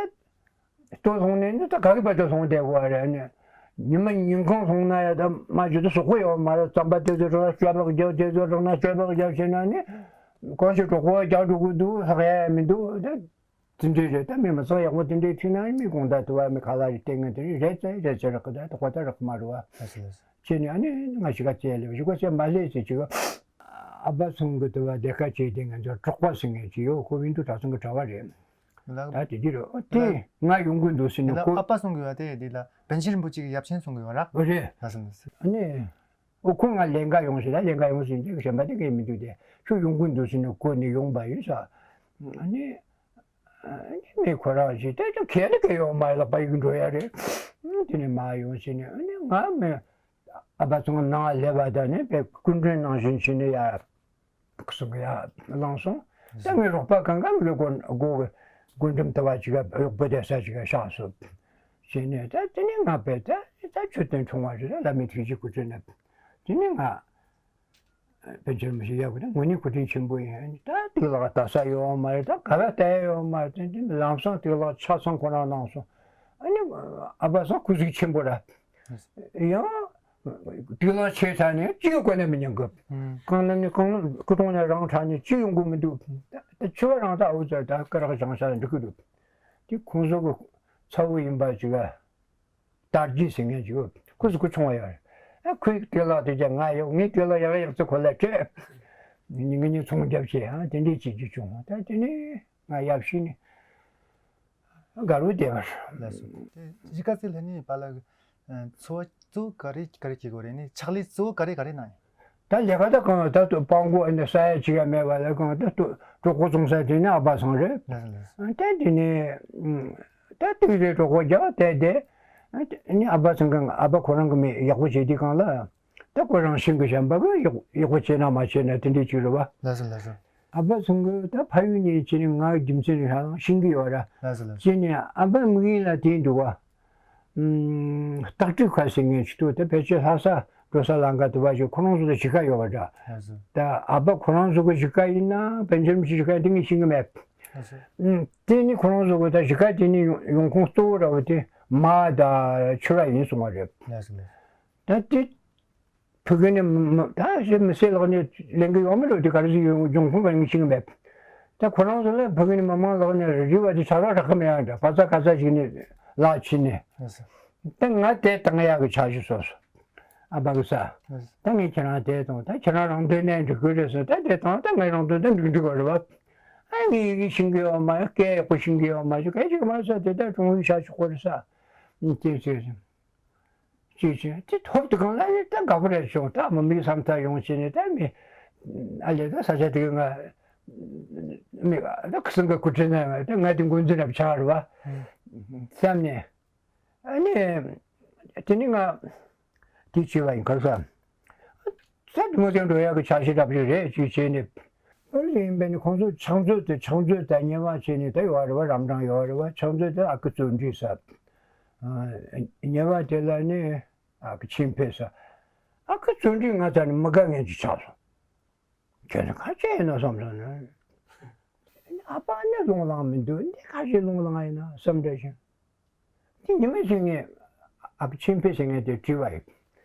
ལྟོ་སོང་ནས་ནི་ད་ག་གི་བར་དུ་སོང་བསྡད་དགོས་རེད། ཨ་ནི་ཉི་མ་ཉིན་གང་སོང་ན་ཡ་ད་མ་བྱེད་དུ་ཟོག་པོ་ཡོད་མ་རེད། རྩམ་པ་དེ་ཚོ་རང་སྐྱོབ་ལག་རྒྱབ་དེ་ཚོ་རང་ན་སྐྱོབ་ལག་རྒྱབ་བྱས་ན་ནི་གང་ཞིག་གྲོགས་པོ་རྒྱག་འགྲོ་གི་འདུག་ལྷག་ཡ་ཡ་མི་འདུག་ད། དེ་འདྲའི་རེད། ད་མི་མི་ཚང་ཡག་པོ་དེ་འདྲའི་ཁྲིད་ན་མི་དགོངས་དག་དུ་བ་མི་ཁ་ལག་རེ་སྟེར་ངེས་དེ་རེད་ཚེ་རེད་ཚེ་རག་གི་ད་དོ་ཁ་ད་རག་མ་རུ་བ། ལགས་སོ་ལགས་སོ། ཁྱེད་ནི་ཨ་ནི་ང་ཞིག་ག་བཙལ་ལེ་ཞིག་ག་བཙལ་མ་ལེ་ཟེར་ཅིག་ཨ་ཕ་ཚང་གི་དུ་བ་སྡེ་ཁ་བྱས་ཏེ་ང་ཚོ་གྲོགས་པ་ཟེར་ངེས་ཅིག་ཡོད། ཁོ་བིན་དུ་གྲྭ་ཚང་གི་གྲྭ་བ་རེད། ལགས། ད་དེ་འདི་རེད། ཨོ་དེ་ང་ཡོང་གི་འདུག་ཟེར་ནས་ལགས། ཁོ་ཨ་ཕ་གསུང་གི་ཡོད་དེ་དེ་ལ་པཎ་ཆེན་རིན་པོ་ཆེ་གི་ཡབ་ཆེན་གསུང་གི་ཡོད་ར། ཨོ་རེད། ལགས་སོ་ལགས་སོ། ཨ་ནི། ཨོ་ཁོ་ང་ལེན་ག་ཡོང་ཞེས་ད་ལེན་ག་ཡོང་ཟེར་ཏེ་གཞན་པ་དེ་གས་མི་འདུག་དེ་ཁྱོད་ཡོང་གི་འདུག་ཟེར་ནས་གོ་ནས་ཡོང་པ་ཡིན་ས། ཨ་ནི། ཨ་ནི་མི་ཁོ་རང་ཞིག་ད་ཁྱོད་གལ་ལ་གལ་ཡོང་མ་ལག་པ་ཡིག་འགྲོ་ཡ་རེད། དེ་ནས་མ་ཡོང་ཟེར་ནས་ཨ་ནི་ང་མི་ཨ་ཕ་ཚང་ནང་སླེབས་པ་ད་ནི་པའི་སྐུ་མགྲོན་ནང་བཞིན་བྱས་ནས་ཡ། གསུང་གི་ཡ་བླངས་སོང་། ད་ངའི་རོགས་པ་གང་ག་མི་གོ་གོ་གི་སྒོ་འགྲམ་ལྟ་བ་ཅིག་ག་གཡོག་པོ་བསྡད་ས་ཅིག་ག་བཞག་སོང་། བྱས་ནས་ད་དེ་ནས་ང་པས་ད་ད་ཆུ་སྟོན་ཆུང་བ་ཞིག་ལ་བླ་མའི་ཐུགས་རྗེ་སྐུ་དྲིན་ལ། དེ་ནས་ང་པཎ་ཆེན་རིན་པོ་ཆེ་ཡག་པོ་ད་དངོས་གནས་སྐུ་དྲིན་ཆེན་པོ་ཡིན། ད་དུག་ལག་ལྟ་ས་ཡོད་མ་རེད། ད་ག་ལ་ལྟ་ཡ་ཡོད་མ་རེད། དེ་འདྲ་ལམ་སང་དུག་ལག་ཆ་ཚང་ཁོ་རང་གནང་སོང་། ཨ་ནི་ཨ་ཕ་སང་སྐུ་གཟུགས་ཆེན་པོ་ར། ཡང་དུག་ལག་ཆེ་ས་ནས་གཅིག་གི་གོ་ནས་མི་ཉན་གི། ཨང་། གང་ལ་ནི་གང་ལ་སྐུ་གདུང་ནས་རང་འཕྲག་ནས་གཅིག་ཡོང་གི་མི་འདུག་ད་ཆུ་བ་རང་ད་འུ་ཚོ་ད་སྐ་རག་བྱང་ས་འགྲིག་གི་འདུག་དེ་ཁོང་ཚོ་གི་ཚ་བོ་ཡིན་པ་ཅིག་ལ་དར་རྒྱས་ཟེར་མཁན་ཅིག་ཁོ་སུ་སྐུ་ཆུང་བ་ཡོད་རེད། ཨ་ཁོའི་དུག་ལག་དེ་ཀྱང་ང་ཡོད། ངའི་དུག་ལག་ཡག་ཡག་ཚོ་ཁོ་ལ་སྤྲད། ངེད་གཉིས་ཚོང་རྒྱབ་བྱས་ཨ་དེ་འདྲས་བྱེད་རྒྱུ་བྱུང་། ད་དེ་ནས་ང་ཡབ་ཤི་ནས། དགའ་རུ་བསྡད་པར། ལགས་སོ། དེ་གཞིས་ཀ་རྩེ་ལྷ་ནི་པ་ལ་འཚོ་བ་གཙོ་བོ་ག་རེ་ག་རེ་བྱེད་དགོས་རེད། ནི་ཕྱག་ལས་གཙོ་བོ་ག་རེ་ག་རེ་གནང་ཡོད། ད་ལས་ཀ་ད་གང་ད་དུ་སྤང་གོ་ཨ་ནི་ས་ཡ་གཅིག་ཡ་མེད་པ་ལ་གང་ད་དུ་གྲོགས་པོ་བཙོང་ས་དེ་ནི་ཨ་ཕ་ཚང་རེད། ལགས་སོ་ལགས་སོ། ད་དེ་ནི་ད་དུས་རེ་གྲོགས་པོ་རྒྱག་དེ་དེ་ནི་ཨ་ཕ་ཚང་གི་ཨ་ཕ་ཁོ་རང་གི་མི་ཡག་པོ་བྱེད་དུས་གང་ལ། ད་ཁོ་རང་ཤིང་གི་གཞན་པ་གི་ཡག་ཡག་པོ་བྱས་ན་མ་བྱས་ན་དེ་འདྲའི་ཅིག་རེད་བ། ལགས་སོ་ལགས་སོ། ཨ་ཕ་ཚང་གི་ད་ཕ་ཡུལ་ནས་བྱས་ནས་ང་རྒྱུ་མཚན་རེ་ཧ་ལམ་ཤིང་གི་ཡོད་ར། ལགས་སོ་ལགས་སོ། བྱས་ནས་ཨ་ཕ་མིག་ཡིན་ལ་དེ་འདུག་བ། ཨུམ། སྟག་ཁྲི་ཁ་ཟེར་མཁན་ཅིག་འདུག་ད་ཕལ་ཆེར་ལྷ་ས་འགྲོ་ས་ལམ་ཁ་དུ་བ་ཞིག་ཁོ་རང་ཚོ་ལ་གཞིས་ཀ་ཡོད་པ་འདྲ། ལགས་སོ། ད་ཨ་ཕ་ཁོ་རང་ཚོ་གི་གཞིས་ཀ་ཡིན་ན་པཎ་ཆེན་རིན་པོ་ཆེ་གཞིས་ཀ་དེ་ངས་ཤེས་ཀྱི་མེད། ལགས་སོ། ཨུམ། དེ་ནི་ཁོ་རང་ཚོ་གི་ད་གཞིས་ཀ་དེ་ནི་ཡོང་ཡོང་ཁུངས་གཙོ་བོ་འདྲ་བོ་དེ་མ་ད་ཆུ་ར་ཡིན་གསུང་བ་རེད། ལགས་སོ་ལགས་སོ། ད་དེ། ཕ་གི་ནས་མི་མི་ད་ཞེ་མི་སེར་ལག་ནས་ལེན་གི་ཡོད་མི་འགྲོ། དེ་ག་རེ་ཟིག་ཡོང་འབྱུང་ཁུངས་ག་ནས་ཤེས་གི་མེད། ད་ཁོ་རང་ཚོ་ལ་ཕ་གི་ནས་མི་མང་ལག་ནས་རི་བ་དེ་ཆ་ར་རག་གི་མེད་ཡང་འདྲ། པ་ཚ་ག་ཚ་ཞིག་ནས་ལག་ཕྱིན་ནས། ད་ང་དེ་བཏང་ཡག་གི་ཆ་ཞིག་བཟོས་སོང་། ཨ་ཕ་གི་ས། ད་ངས་ཁྱེད་རང་དེ་བཏང་། ད་ཁྱེད་རང་རང་དོན་ནས་འགྲིག་གི་རེད་ཟེར། ད་དེ་བཏང་། ད་ངའི་རང་དོན་ད་འགྲིག་འགྲིག་པ་རེད་བ། ཨ་ངས་ཡི་གེ་ཤེས་གི་ཡོད་མ་རེད། སྐད་ཡག་པོ་ཤེས་གི་ཡོད་མ་རེད། སྐད་ཅིག་མ་ཟ་དེ་ད་གྲོང་ཡུལ་ཤ་ཆོག་གི་རེད་ས། དེ་ཟེར། ཅེས་བྱས་དེ་ཐོབ་དུས་གང་ལ་ནི་ད་དགའ་པོ་རེད་བྱུང་། ད་མི་མིག་བསམ་ཐག་ཡོང་བྱས་ནས་ད་མི་ཨ་ལས་ད་ས་ཆ་དེ་གི་ང་མི་ད་ཁི་སང་གི་སྐུ་ཁྲིད་ན་ད་ང་དེ་འགོ་འཛིན་རབས་ཆགས་རེད་བ་བསམ་ནས། ཨ་ནི་དེ་ནི་ང་དེ་བྱས་པ་ཡིན་ཁར་ས། ས་དེ་མོ་དེ་འགྲོ་ཡག་གི་ཆ་ཤས་འདྲ་པོ་ཞིག་རེད་ཅེས་བྱས་ནས། ཨོ་ལེ་ཡིན་པས་ནི་ཁོང་ཚོ་ཕྱག་མཛོད་དེ་ཕྱག་མཛོད་དང་ཉེ་བ་བྱས་ནས་ད་ཡོད་རེད་བ། རབ་འབྲིང་ཡོད་རེད་བ། ཕྱག་མཛོད་དེ་ཨ་ཁུ་བརྩོན་འགྲུས་ཟེར། ཉེ་བ་དེ་ལ་ནི་ཨ་ཁུ་ཆེན་ཕེ་ཟེར། ཨ་ཁུ་བརྩོན་འགྲུས་ང་ད་ནི་མི་དགའ་མཁན་ཅིག་ཆགས་སོང་། ཁྱོད་ནི་ག་བྱས་ཡིན་ནོ་བསམ་སོང་ནི། ཨ་ཕ་ནི་ལུང་བླངས་མི་འདུག་འདི་ག་ཞིག་ལུང་བླངས་ཡིན་ན་བསམ་བསྡད་བཞིན། དེ་ཉི་མ་ཞིག་ངས་ཨ་ཁུ་ཆེན་ཕེ་ཟེར་མཁན་དེ་དྲིས་པ་ཡིན།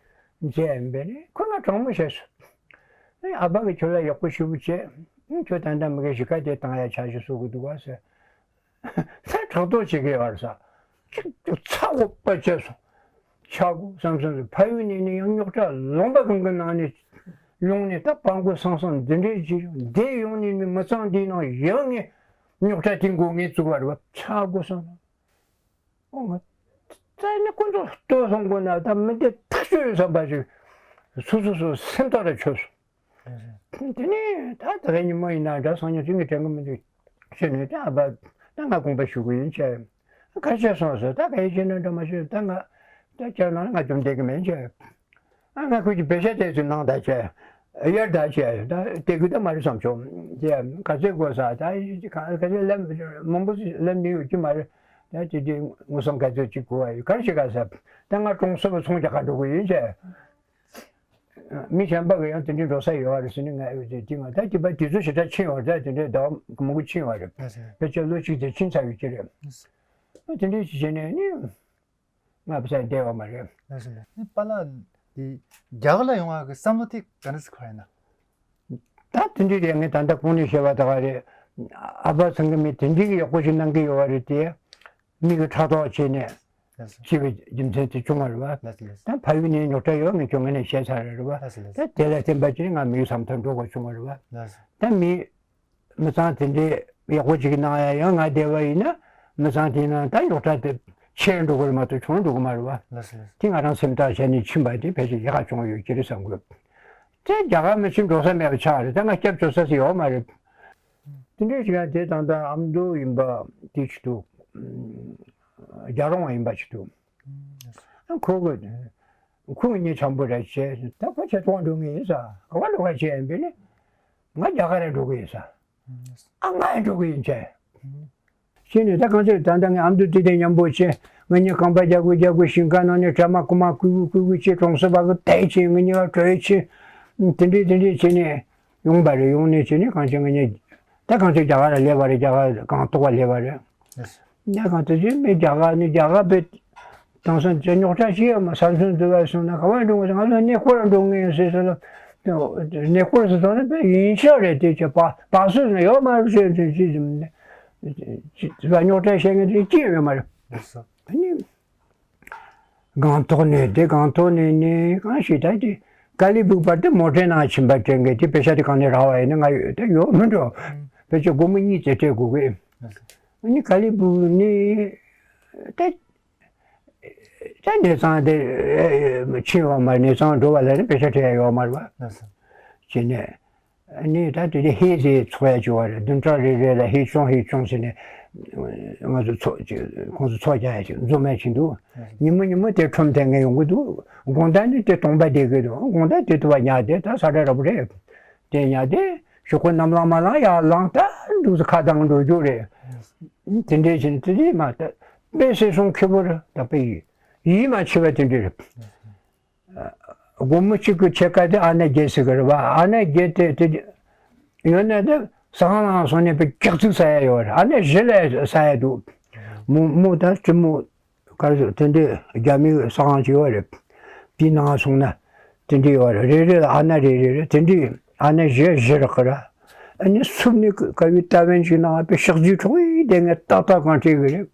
མཇལ་ཡིན་པས་ནི་ཁོ་ང་དྲང་མོ་བཤད་སོང་། ཨ་ཕ་གིས་ཁྱོད་ལ་ཡག་པོ་ཞེ་པོ་བྱས། ཁྱོད་ད་ལྟ་མི་གའི་གཞིས་ཀ་དེ་བཏང་ཡ་ཆ་ཞིག་བཟོ་གི་འདུག་ག་ཟེར། ས་ཕྲག་དོག་བྱེད་ཀྱི་ཡོད་རེད་ས། ཅིག་ཏུ་ཚ་འོ་པ་བྱས་སོང་། ཆག་གོ་བསམ་བསམ་ཟེར། ཕ་ཡུལ་ནས་ནི་ཡང་རྙོག་དྲ་ལུང་པ་གང་གི་ནང་ནས་ཡོང་ནས་ད་སྤང་གོ་སང་སང་འདི་འདྲའི་ཅིག་འདི་ཡོང་ནས་ནི་མི་ཚང་འདིའི་ནང་ཡང་ངས་རྙོག་དྲ་དེ་འགོ་ངས་བཙུགས་པ་རེད་བ། ཆག་གོ་བསམ་སོང་། ཨོ་ང་རྩ་ནས་ཁོ་ཚོ་ལྟོས་སོང་གོ་ན་ད་མི་འདི་ཐག་ཆོད་ཡོད་བསམ་པ་ཞིག་སོ་སོ་སོ་སེམས་ཐག་ལ་ཆོད་སོང་། དེ་ནས་ད་ད་ག་ཉིན་མོ་ཡིན་ན་འདྲ་སང་ཉིན་ཚེ་ངས་དྲན་གི་མི་འདུག་ཞེས་ནས་ད་ཨ་ཕ་ད་ང་དགོངས་པ་ཞུ་གི་ཡིན་བྱས། ག་བྱས་སོང་ཟེར། ད་ག་ཡིན་བྱས་ན་འདྲ་མ་བྱས། ད་ང་ད་བྱས་ན་ང་འཇོམས་བསྡད་གི་མིན་བྱས། ཨ་ང་ཁོ་གི་བེ་ཤ་དེ་ཚོ་ནང་ད་བྱས། དབྱར་ཟླ་བྱས་ད་དེ་གི་ད་མ་རེད་བསམ་བྱུང་། དེ་ག་ཚོད་དགོས་ས་ད་ག་ཚོད་ལབ་མང་པོ་ལབ་ནི་ཡོད་ཀྱི་མ་རེད། ད་དེ་དེ་དངོས་སམ་ག་ཚོད་ཅིག་དགོས་པ་ཡོད་ག་རེ་བྱེད་ག་ས། ད་ང་གྲོང་གསེབ་ཚོང་རྒྱག་ག་འགྲོ་གི་ཡིན་བྱས། མི་གཞན་པ་གི་ཡང་དེ་འདྲའི་འགྲོ་ས་ཡོད་བ་རེད་ཟེར་ནས་ང་ཡོད་དེ་དེ་ང་ད་དེ་པ་དེ་ཚོ་ཞེ་དྲག་ཕྱིན་ཡོད་རེད། ད་དེ་འདྲའི་ཟླ་བ་མང་པོ་ཕྱིན་ཡོད་རེད། ཕལ་ཆེར་ལོ་གཅིག་དེ་ཕྱིན་ཚར་ཡོད་ཀྱི་རེད། དེ་འདྲའི་ཞིག་བྱས་ནས་ནི། ང་བསམ་བསྡད་ཡོད་མ་རེད། ལགས་སོ་ལགས། ནི་པཱ་ལགས་འདི་རྒྱ་གར་ལ་ཡོང་བ་གི་བསམ་བློ་དེ་ག་འདྲ་ཞིག་འཁོར་ཡོད་ན། ད་དེ་འདྲའི་རེད། ངས་ད་ལྟ་གོང་ནས་བཤད་པ་དག་རེད། ཨ་ཕ་ཚང་གི་མི་དེ་འདྲའི་ཡག་པོ་ཞིག་གནང་གི་ཡོད་རེད་དེ། མི་གི་ཕྲག་དོག་བྱས་ནས་ལགས་སོ། བྱས་པའི་རྒྱུ་མཚན་དེ་བྱུང་བ་རེད་བ། ལགས་སོ་ལགས་སོ། ད་ཕ་ཡུལ་ནས་རྙོག་དྲ་ཡོད་ངས་ཁྱོད་ངོས་ནས་བཤད་ཚར་རེད་བ། ལགས་སོ་ལགས་སོ། ད་དེ་ལ་བརྟེན་པ་བྱས་ང་མི་ཡུལ་ས་མཐར་འགྲོ་དགོས་བྱུང་བ་རེད་བ། ལགས་སོ། ད་མི། མི་ཚང་དེ་འདྲའི་ཡག་པོ་ཅིག་གནང་ཡ་ཡང་ང་བསྡད་པ་ཡིན་ན་མི་ཚང་དེའི་ནང་ད་རྙོག་དྲ་དེ་ཆེ་འགྲོ་གི་རེད་མ་གཏོགས་ཆུང་འགྲོ་གི་མ་རེད་བ། ལགས་སོ་ལགས་སོ། དེ་ང་རང་སེམས་ཐག་བྱས་ནས་ཕྱིན་པ་དེ་ཕལ་ཆེར་ཡག་ག་བྱུང་ཡོད་ཀྱི་རེད་བསམ་གི། དེ་རྒྱ་གར་མི་ཕྱིན་འགྲོ་ས་མེད་པ་ཆགས་རེད། ད་ང་སྐྱབས་བཅོལ་ས་ཟེར་ཡོད་མ་རེད། དེ་འདྲའི་ཞིག་ཡང་དེ་ད་ལྟ་ཨ་མདོ་ཡིན་པ་དེ་ཆེད་དུ་རྒྱལ་རོང་བ་ཡིན་པ་ཆེད་དུ་ཁོ་གི་ཁོ་གི་ཉེ་འཆམ་པོ་རེད་བྱས་ད་ཁོ་ཆེད་གཏོང་འགྲོ་ངེས་ཡིན་ས་ག་བ་འགྲོ་ག་བྱས་ཡིན་པས་ནི་ང་རྒྱ་གར་ར་འགྲོ་གི་ཡིན་ས། ཨ་ང་ཡང་འགྲོ་གི་ཡིན་ཆེ། ཤེས་ནས་ད་གང་ཚེ་ད་ལྟ་ངས་ཨ་མདོ་དེ་དེ་མཉམ་པོ་བྱས་ང་གཉིས་རྐང་པ་རྒྱག་དགོས་རྒྱག་དགོས་ཞིང་ཁ་ནང་ནས་གྲ་མ་ཀུ་མ་ཀུ་ཀུ་ཀུ་ཀུ་བྱས་གྲོང་གསེབ་བ་གི་དལ་ཆེ་ང་གཉིས་ཀ་བྲོས་ཆེ། དེ་འདྲས་དེ་འདྲས་བྱས་ནས་ཡོང་པ་རེད། ཡོང་ནས་བྱས་ནས་གང་ཚེ་ང་གཉིས་ད་གང་ཚེ་རྒྱ་གར་ལ་སླེབས་པ་རེད། རྒྱ་གར་གང་ཐོག་བ་སླེབས་པ་རེད། ཉ་གང་དུ་ཅི་མི་རྒྱ་གར་ནི་རྒྱ་གར་པའི་དེང་སང་ཅི་རྙོག་དྲ་ཅི་ཡོད་མ་ས་མཚམས་འདུལ་བ་སོང་ན་ག་བ་འགྲོ་དགོས་ང་ཚོ་གནས་སྐོར་འགྲོ་ངེས་ཟེར་ཟེར་ལ། གནས་སྐོར་ཟེར་སོང་ན་དཔེ་ཡིན་ཤག་རེད། དེ་ཅི་བ་བ་སུ་ནི་ཡོད་མ་རེད་ཟེར་དེ་ཅི་ཅི་ཅི་བ་རྙོག་དྲ་བཤད་མཁན་དེ་ཅི་ཡོད་མ་རེད། ཨ་ནི་སྒང་ཐོག་ནས་དེ་སྒང་ཐོག་ནས་ནི་གང་ཞིག་ད་དེ་ཀ་ལི་སྦུག་བར་དུ་མོ་ཊའི་ནང་ཕྱིན་པ་དྲན་གི་དེ་པེ་ཤ་དེ་གང་ནས་རག་བ་ཡིན་ན་ང་ཡོད་ད་ཡོད་མི་འགྲོ། ཕལ་ཆེར་སྒོར་མོ་གཉིས་ཙམ་སྤྲད་དགོས་གི། ཨ་ནི་ཀ་ལི་སྦུག་ནི་ད། ད་གནས་ཚང་དེ་ཕྱིན་ཡོད་མ་རེད། གནས་ཚང་འགྲོ་བ་ལ་ནི་པེ་ཤ་སྤྲད་ཡ་ཡོད་མ་རེད་བ། ལགས་སོ། བྱས་ནས་ནི་ད་དེ་དེ་ཧེ་ཟེ་ཚོགས་ཡ་བྱུང་བ་རེད། བདུན་ཕྲག་རེ་རེ་ལ་ཧེ་ཆུང་ཧེ་ཆུང་ཟེར་ནས་ང་ཚོ་ཚོགས་ཀྱི་ཁོང་ཚོ་ཚོགས་རྒྱག་ཡ་ཅིག་འཛོམས་ཡ་ཅིག་འདུག་ཉི་མ་ཉི་མ་དེ་ཁྲོམ་དེ་ངས་ཡོང་གི་འདུག་དགོང་དག་ནི་དེ་སྟོང་པ་བསྡད་གི་འདུག་དགོང་དག་དེ་དུ་བ་ཉལ་དེ་ད་ས་ཁྲ་ར་བོ་རེད། དེ་ཉལ་དེ་ཞོགས་པ་ནམ་ལངས་མ་ལངས་ཡར་ལངས་ད་འདུག་སེ་ཁ་གདངས་འགྲོ་རྒྱུ་རེད། དེ་འདྲས་བྱས་ནས་དེ་དེ་མ་ད་དཔེ་སེ་སོང་ཁེ་པོ་རེད། ད་དཔེ་ཡིད་ཡིད་མ་ཆེས་པ་དེ་འདྲས་རེད། སྒོར་མོ་གཅིག་གི་ཕྱེད་ཀ་དེ་ཨ་ན་བརྒྱད་ཟེར་གི་རེད་བ། ཨ་ན་བརྒྱད་དེ་དེ་ཡོད་ན་དེ་ཟ་ཁང་ནང་སོང་ནས་དཔེ་སྐྱག་རྫུན་ཟ་ཡ་ཡོད་རེད། ཨ་ན་བཞི་ལ་ཟ་ཡ་འདུག་མོ་མོ་ད་ཙི་མོ། ག་རེ་ཟེར་དེ་འདྲའི་རྒྱ་མིའི་ཟ་ཁང་ཅིག་ཡོད་རེད། དེའི་ནང་སོང་ན་དེ་འདྲའི་ཡོད་རེད། རེ་རེ་ལ་ཨ་ན་རེ་རེ་རེད། དེ་འདྲའི་ཨ་ན་བཞི་བཞི་རག་གི་ར། ཨ་ནི་སུབ་ནི་དཀའ་བའི་རྟ་བན་ཅིག་ནང་དཔེ་ཤག་རྫིའི་གྲོགས་ཡིན་དེ་ངས་ཏག་ཏག་གང་སྤྲད་གི་རེད།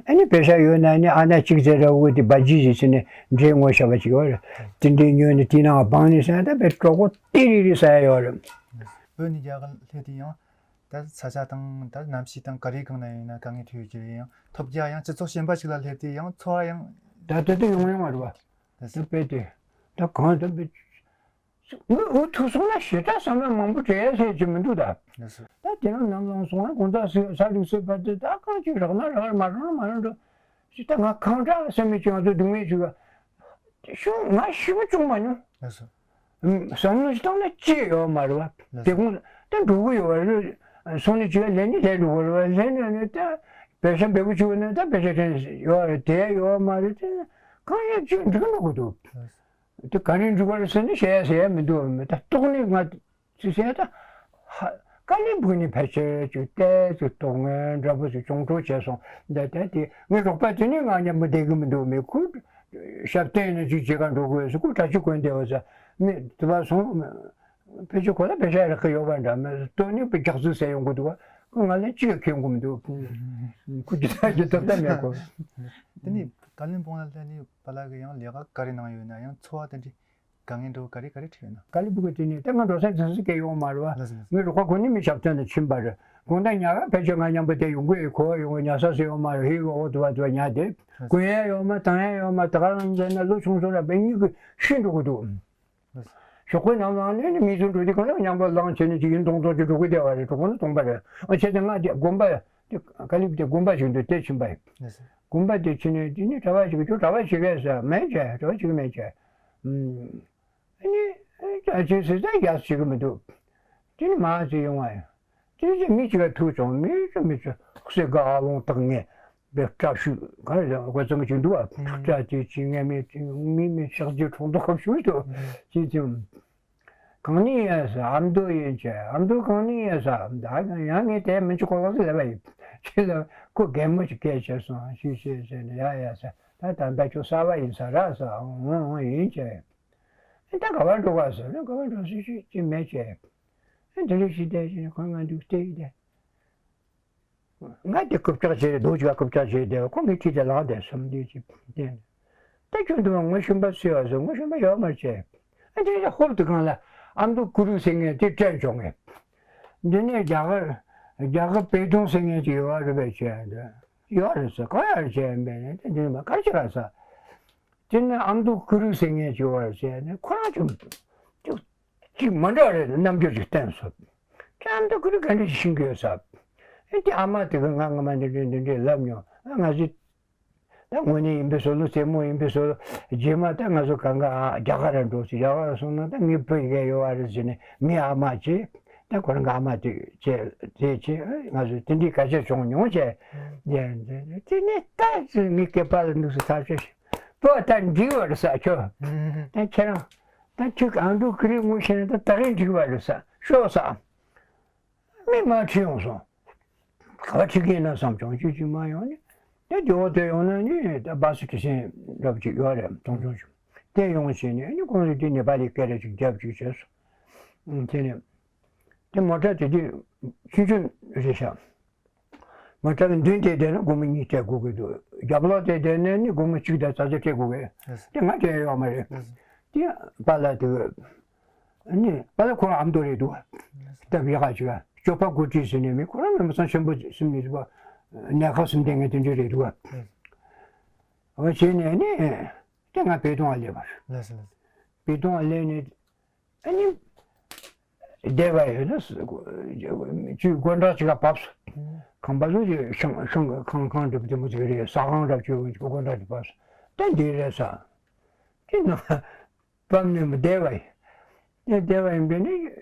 ཨ་ནི་པེ་ཤ་ཡོད་ན་ནི་ཨ་ན་གཅིག་ཟེར་ར་འོ་དེ་སྦ་ཇི་ཟེར་ཟེར་ནས་འདྲེ་ངོ་ཤ་བ་ཅིག་ཡོད་རེད། དེ་འདྲའི་ཉོས་ནས་དེའི་ནང་སྦངས་ནས་ཟ་ད་དཔེ་གྲོགས་པོ་ཏི་རི་རི་ཟ་ཡ་ཡོད་རེད། བོད་ནས་རྒྱ་གར་སླེབས་དུས་ཡང་། ད་ས་ཆ་དང་ད་གནམ་གཤིས་དང་ག་རེ་གང་ན་ཡིན་ན་དཀའ་ངལ་འཕྲད་ཡོད་ཀྱི་རེད། ཡང་ཐོབ་རྒྱ་ཡང་སྤྱི་ཚོགས་གཞན་པ་ཞིག་ལ་སླེབས་ཏེ་ཡང་འཚོ་བ་ཡང་ད་ལྟ་དུ་ཡོང་ཡོང་བ་རེད་བ། ད་ད་དཔེ་དེ་ད་གང་ད་དཔེ་འུ་འུ་ཐུག་སོང་ན་ཞེ་དྲག་བསམ་བློ་མང་པོ་བྲལ་ཡ་ཟེར་གྱི་མི་འདུག་ད་ད་དེ་རིང་ནམ་ལངས་སོང་ན་དགོང་དག་ཟས་ཟ་ལུགས་ཟས་བར་དུ་ད་གང་ཅིག་རག་ན་རག་མ་རག་ན་མ་རག་འགྲོ། ཞེ་ད་ང་གང་དྲག་སེམས་མེད་ཀྱི་ང་ཚོ་སྡུག་བསྔལ་བྱེད་པ། ཤོག་ང་ཞེ་པོ་བྱུང་མ་མྱོང་། ལགས་སོ། བསམ་བློ་ཞིག་བཏང་ན་ཅི་ཡོད་མ་རེད་བ། ལགས་སོ། དེ་ཁོང་ད་འགྲོ་གི་ཡོད་བ་རེད། སོང་ནས་ཅི་ཡ་ལས་ནི་ལས་འགྲོ་གི་རེད་བ། ལས་ནི་ནི་ད་བེ་ཤ་འབེལ་པོ་བྱུང་ན་ད་བེ་ཤ་དྲན་ཡོད་རེད། དེ་ཡོད་མ་རེད། དེ་གང་ཡང་ཅི་འགྲིག་འགྲོ་གི་འདུག་ལགས་སོ། དེ་ག་རེ་འགྲིག་པ་རེད་ཟེར་ནི་བཤད་ཡ་ཟེར་ཡ་མི་འདུག་མི་ད་ཏོག་ནི་ང་། ཅི་ཟེར་ད། ཧ། ཀ་ལི་སྦུག་ནས་ཕལ་ཆེར་ཅིག་ཏོག་ངན་འདྲ་པོ་ཞིག་བྱུང་འགྲོ་བྱས་སོང་། འདི་ལྟ་དེ་ངའི་རོགས་པ་དེ་ནི་ང་མཉམ་པོ་བསྡད་གི་མི་འདུག་མི་ཁུ། ཞབས་བརྟན་ནས་ཅིག་བྱེད་ག་འགྲོ་དགོས་སུ་ཁུ་གྲྭ་ཆུ་གོན་བསྡད་པ་ས་མི་དུ་བ་སོང་། ཕལ་ཆེར་ཁོ་ལ་པེ་ཤ་རག་གི་ཡོད་པ་འདྲ་མི་ལྟོས་ནི་པེ་རྒྱག་ཚུལ་ཟེར་ཡོང་གི་འདུག་བ། ཁོ་ང་ལ་ཅི་ཡང་ཁེངས་གི་མི་འདུག་ཁུ་ཅི་ད་ཅི་ཐབས་ད་མེད་ཁོ། དེ་ནི་ཀ་ལིམ་པོང་ལ་སླེབས་ནས་པཱ་ལགས་ཀྱིས་ཡང་ལས་ཀ་ག་རེ་གནང་ཡོད་ན་ཡང་འཚོ་བ་དེ་འདྲའི། དཀའ་ངལ་འདྲ་བོ་ག་རེ་ག་རེ་འཕྲད་ཡོད་ན། ཀ་ལི་སྦུག་གི་དེ་ནས་ད་ང་འགྲོ་ས་འཛིན་ས་སྐད་ཡོང་མ་རེད་བ། ལགས་སོ། ངའི་རོགས་པ་ཁོ་ནི་མི་ཞབས་བརྟན་ལ་ཕྱིན་པ་རེད། དགོང་དག་ཉལ་ག་ཕལ་ཆེར་ང་མཉམ་པོ་དེ་ཡོང་གི་ཡོད། ཁོ་ཡོང་གི་ཉལ་ས་སུ་ཡོད་མ་རེད། ཧི་གི་འོ་དུ་བ་དུ་བ་ཉལ་དེ། ལགས་སོ། གོན་ཡ་ཡོད་མ་བཏང་ཡ་ཡོད་མ་ད་ག་རང་མཛད་ན་ལོ་ཆུང་ཆུང་ར་བས་གཉིད་ཀྱིས་ཤི་འགྲོ་གི་འདུག་ལགས་སོ། ཞོགས་པའི་ནམ་ལངས་ནས་ནི་མི་ཚོ་འགྲོ་དུས་གང་ལ་མཉམ་པོ་ལངས་བྱས་ནས་ཅིག་ཡིན་མདོག་མདོག་ཅིག་འགྲོ་གི་བསྡད་པ་རེད། གྲོགས་པོ་ནི་སྟོང་པ་རེད། ཨ་བྱས་ཙང་ང་དེ་དགོན་པ་དེ་ཀ་ལི་སྦུག་དེ་དགོན་པ་ཞིག་འདུག་དེ་ཕྱིན་པ་ཡིན། ལགས་སོ། དགོན་པ་དེ་ཕྱིན་ནས་དེ་ནི་གྲྭ་པ་ཞིག་གིས་ཁྱོད་གྲྭ་པ་བྱེད་གས་ཟེར། མེད་བྱས་གྲྭ་པ་བྱེད་གི་མེད་བྱས། ཨ་ནི། ཨ་ཅག་ ཨ་ཅེ་ཟེར་ད་ཡག་ཅིག་མི་འདུག་དེ་ནི་མ་ཟེར་ཡོང་བ་ཡིན། དེ་ནི་མི་གཅིག་ག་ཐུག་བྱུང་མི་ཚོ་མི་ཚོ་གསེར་ག་ཨ་ལོང་བཏགས་ངས་བེ་སྐྲ་ཤུ་ག་རེ་དགོས་ཚང་གཅིག་འདུག་ཨ། སྐྲ་དེ་ཅི་ངས་མི་མི་མི་ཤག་ཅི་ཁྲོང་ཐོག་ཁབ་ཤུ་འདུག་ཅི་ཅི། གང་ནས་ཡིན་ཟེར། ཨ་མདོ་ཡིན་ཅེ། ཨ་མདོ་གང་ནས་ཡིན་ཟེར། ད་ཡང་ངས་དེ་མི་ཆུ་ཁོ་ལག་ཟེར་ལབ་པ་ཡིན། ཁྱེད་ལ་ཁོ་རྒན་མོ་ཅིག་སྐད་ཆ་སོང་ཤི་ཤི་ཟེར་ནས་ཡ་ཡ་ཟེར། ད་ད་ད་ཁྱོད་གསར་པ་ཡིན་ས་ར་ཟེར། འོང་འོང་ཡིན་ཅེ། ད་ག་བར་འགྲོ་ག་ཟེར་ན་ག་བར་འགྲོ་ཟེར་ཤི་ཅི་མེད་ཅེ། དེ་འདྲ་ཞིག་བསྡད་ཅེ་ཁོ་ང་འདུག་བལྟས་ཡིན་ཏེ། ང་དེ་རྐུབ་བཀྱག་བྱས་རེད་རྡོ་ཅིག་ལ་རྐུབ་བཀྱག་བྱས་བསྡད་པ་ཁོ་ངའི་འཁྲིས་དེ་ལངས་བསྡད་བསམ་དུས་ཅིག་བསྡད་ནས། ད་ཁྱོད་འདུག་ངོ་ཤེས་པ་སུ་ཡོད་ཟེར། ངོ་ཤེས་པ་ཡོད་མ་རེད་ཅེ། ཨ་དེ་ཧོབ་ཏུ་གང་ལ་ཨ་མདོ་ཀུ་རུ་ཟེར་མཁན་དེ་སྤྲད་བྱུང་ངས། འདི་ནས་རྒྱ་གར་རྒྱ་གར་པེ་ཏུང་ཟེར་མཁན་ཅིག་ཡོད་རེད་པས་ཅེ། ཡོད་རེད་ཟེར། གང་ཡོད་རེད་ཅེ་ཡིན་པས་ནས་དེ་འདི་ནས་མ་ག་རེ་བྱེད་ག་ཟེར། དེ་ནས་ཨ་མདོ་ཀུ་རུ་ཟེར་མཁན་ཅིག་ཡོད་རེད་ཅེ་ནས་ཁོ་རང་ཅིག་ཅིག་ཅིག་མ་འདྲ་བ་རེད་རྣམ་འགྱུར་ཅིག་བསྟན་སོང་། ཁྱེད་ཨ་མདོ་ཀུ་རུ་ག་འདྲ་ཞིག་ཤེས་ཀྱི་ཡོད་ཟེར། ཨེ་དེ་ཨ་མ་དེ་གིས་ང་སྔ་མ་འདི་འདྲ་འདི་འདྲ་ལབ་མྱོང་། ཨ་ང་ཚོས་ད་དངོས་གནས་ཡིན་པའི་བཟོ་ལོ་རྩེད་མོ་ཡིན་པའི་བཟོ་ལོ། རྗེས་མ་ད་ང་ཚོ་གང་ག་ཨ་རྒྱ་གར་ར་འགྲོ་ཚེ་རྒྱ་གར་ར་སོང་ན་ད་ངའི་བུ་ཡི་གེ་ཡོད་བ་རེད་ཟེར་ནས་ངའི་ཨ་མ་བྱས། ད་ཁོ་རང་གི་ཨ་མ་དེ་བྱས་དེ་བྱས་ང་ཚོ་དེ་འདྲའི་སྐད་ཆ་བྱུང་མྱོང་བྱས། དེ་ནས་ད་ངའི་སྐེད་པ་ལ་འདུག་སེ་ཐག་ཆོད་ཤིག་པོ་ད་འགྲིག་བ་རེད་ཟེར་ཁྱོད། ད་ཁྱེད་རང་ད་ཁྱོད་ཨ་མདོ་ཀུ་རུ་ངོ་ཤེས་ན་ད་ད་གིན་འགྲིག་བ་རེད་ཟེར་ཤོག་ཟེར། མི་མ་ཁྲིད་ཡོང་སོང་། ག་བ་ཁྲིད་ཀྱི་ཡིན་ན་བསམ་བྱུང་ཅི་ཅི་མ་ཡོང་ནི། དེ་དེ་འོ་དེ་ཡོང་ན་ནི་ད་སྦ་སི་ཁྲི་སེང་འདྲ་པོ་ཅིག་ཡོད་རེད་མཐོང་ཆུང་ཞིག་དེ་ཡོང་བྱས་ནས་ནི་ཁོང་ཚོས་དེ་ནེ་པ་ལི་སྐད་ར་ཅིག་རྒྱབ་ཅིག་བྱས་སོང་། དེ་ནས་དེ་མོ་ཊ་དེ་དུས་ཆུང་ཆུང་རེད་ཤག་མོ་ཊ་གི་མདུན་དེ་བསྡད་ན་སྒོར་མོ་གཉིས་སྤྲད་དགོས་ཀྱི་འདུག་རྒྱབ་ལོགས་དེ་བསྡད་ན་ནི་སྒོར་མོ་གཅིག་དང་ཙག་ཙིག་སྤྲད་དགོས་ཀྱི། དེ་ང་སྤྲད་ཡོད་མ་རེད། དེ་པཱ་ལགས་དེ་ནི་པཱ་ལགས་ཁོ་རང་ཨ་མདོ་རེད་འདུག་སྟབས་ཡག་ག་ཅིག་ཅོ་པ་གོ་ཁྲི་ཟེར་ནས་མི་ཁོ་རང་ནི་མི་ཚང་ཆེན་པོ་སུམ་ནི་རེད་པ། ནས་ཁ་སུམ་ལྡན་ངས་དེ་འདྲ་རེད་འདུག་འོ་བྱས་ནས་ནི་དེ་ང་བོད་དོན་ཨ་ལས་པ་རེད། བོད་དོན་ཨ་ལས་ནས། ཨ་ནི། བསྡད་པ་ཡོད་ན་ཅུས་དགོན་གྲྭ་ཅིག་ལ་བབས་སོང་། ཁང་པ་ཚོ་ཅིག་ཤང་ཤང་ཁང་ཁང་འདྲ་པོ་དེ་མོ་ཅིག་རེད། ཟ་ཁང་འདྲ་པོ་ཅིག་དགོན་གྲྭ་ཅིག་བབས་སོང་། ད་འདི་རེད་ཟེར། དེ་ན་བབས་ནས་མི་བསྡད་པ་ཡིན། དེ་བསྡད་པ་ཡིན་པས་ནི་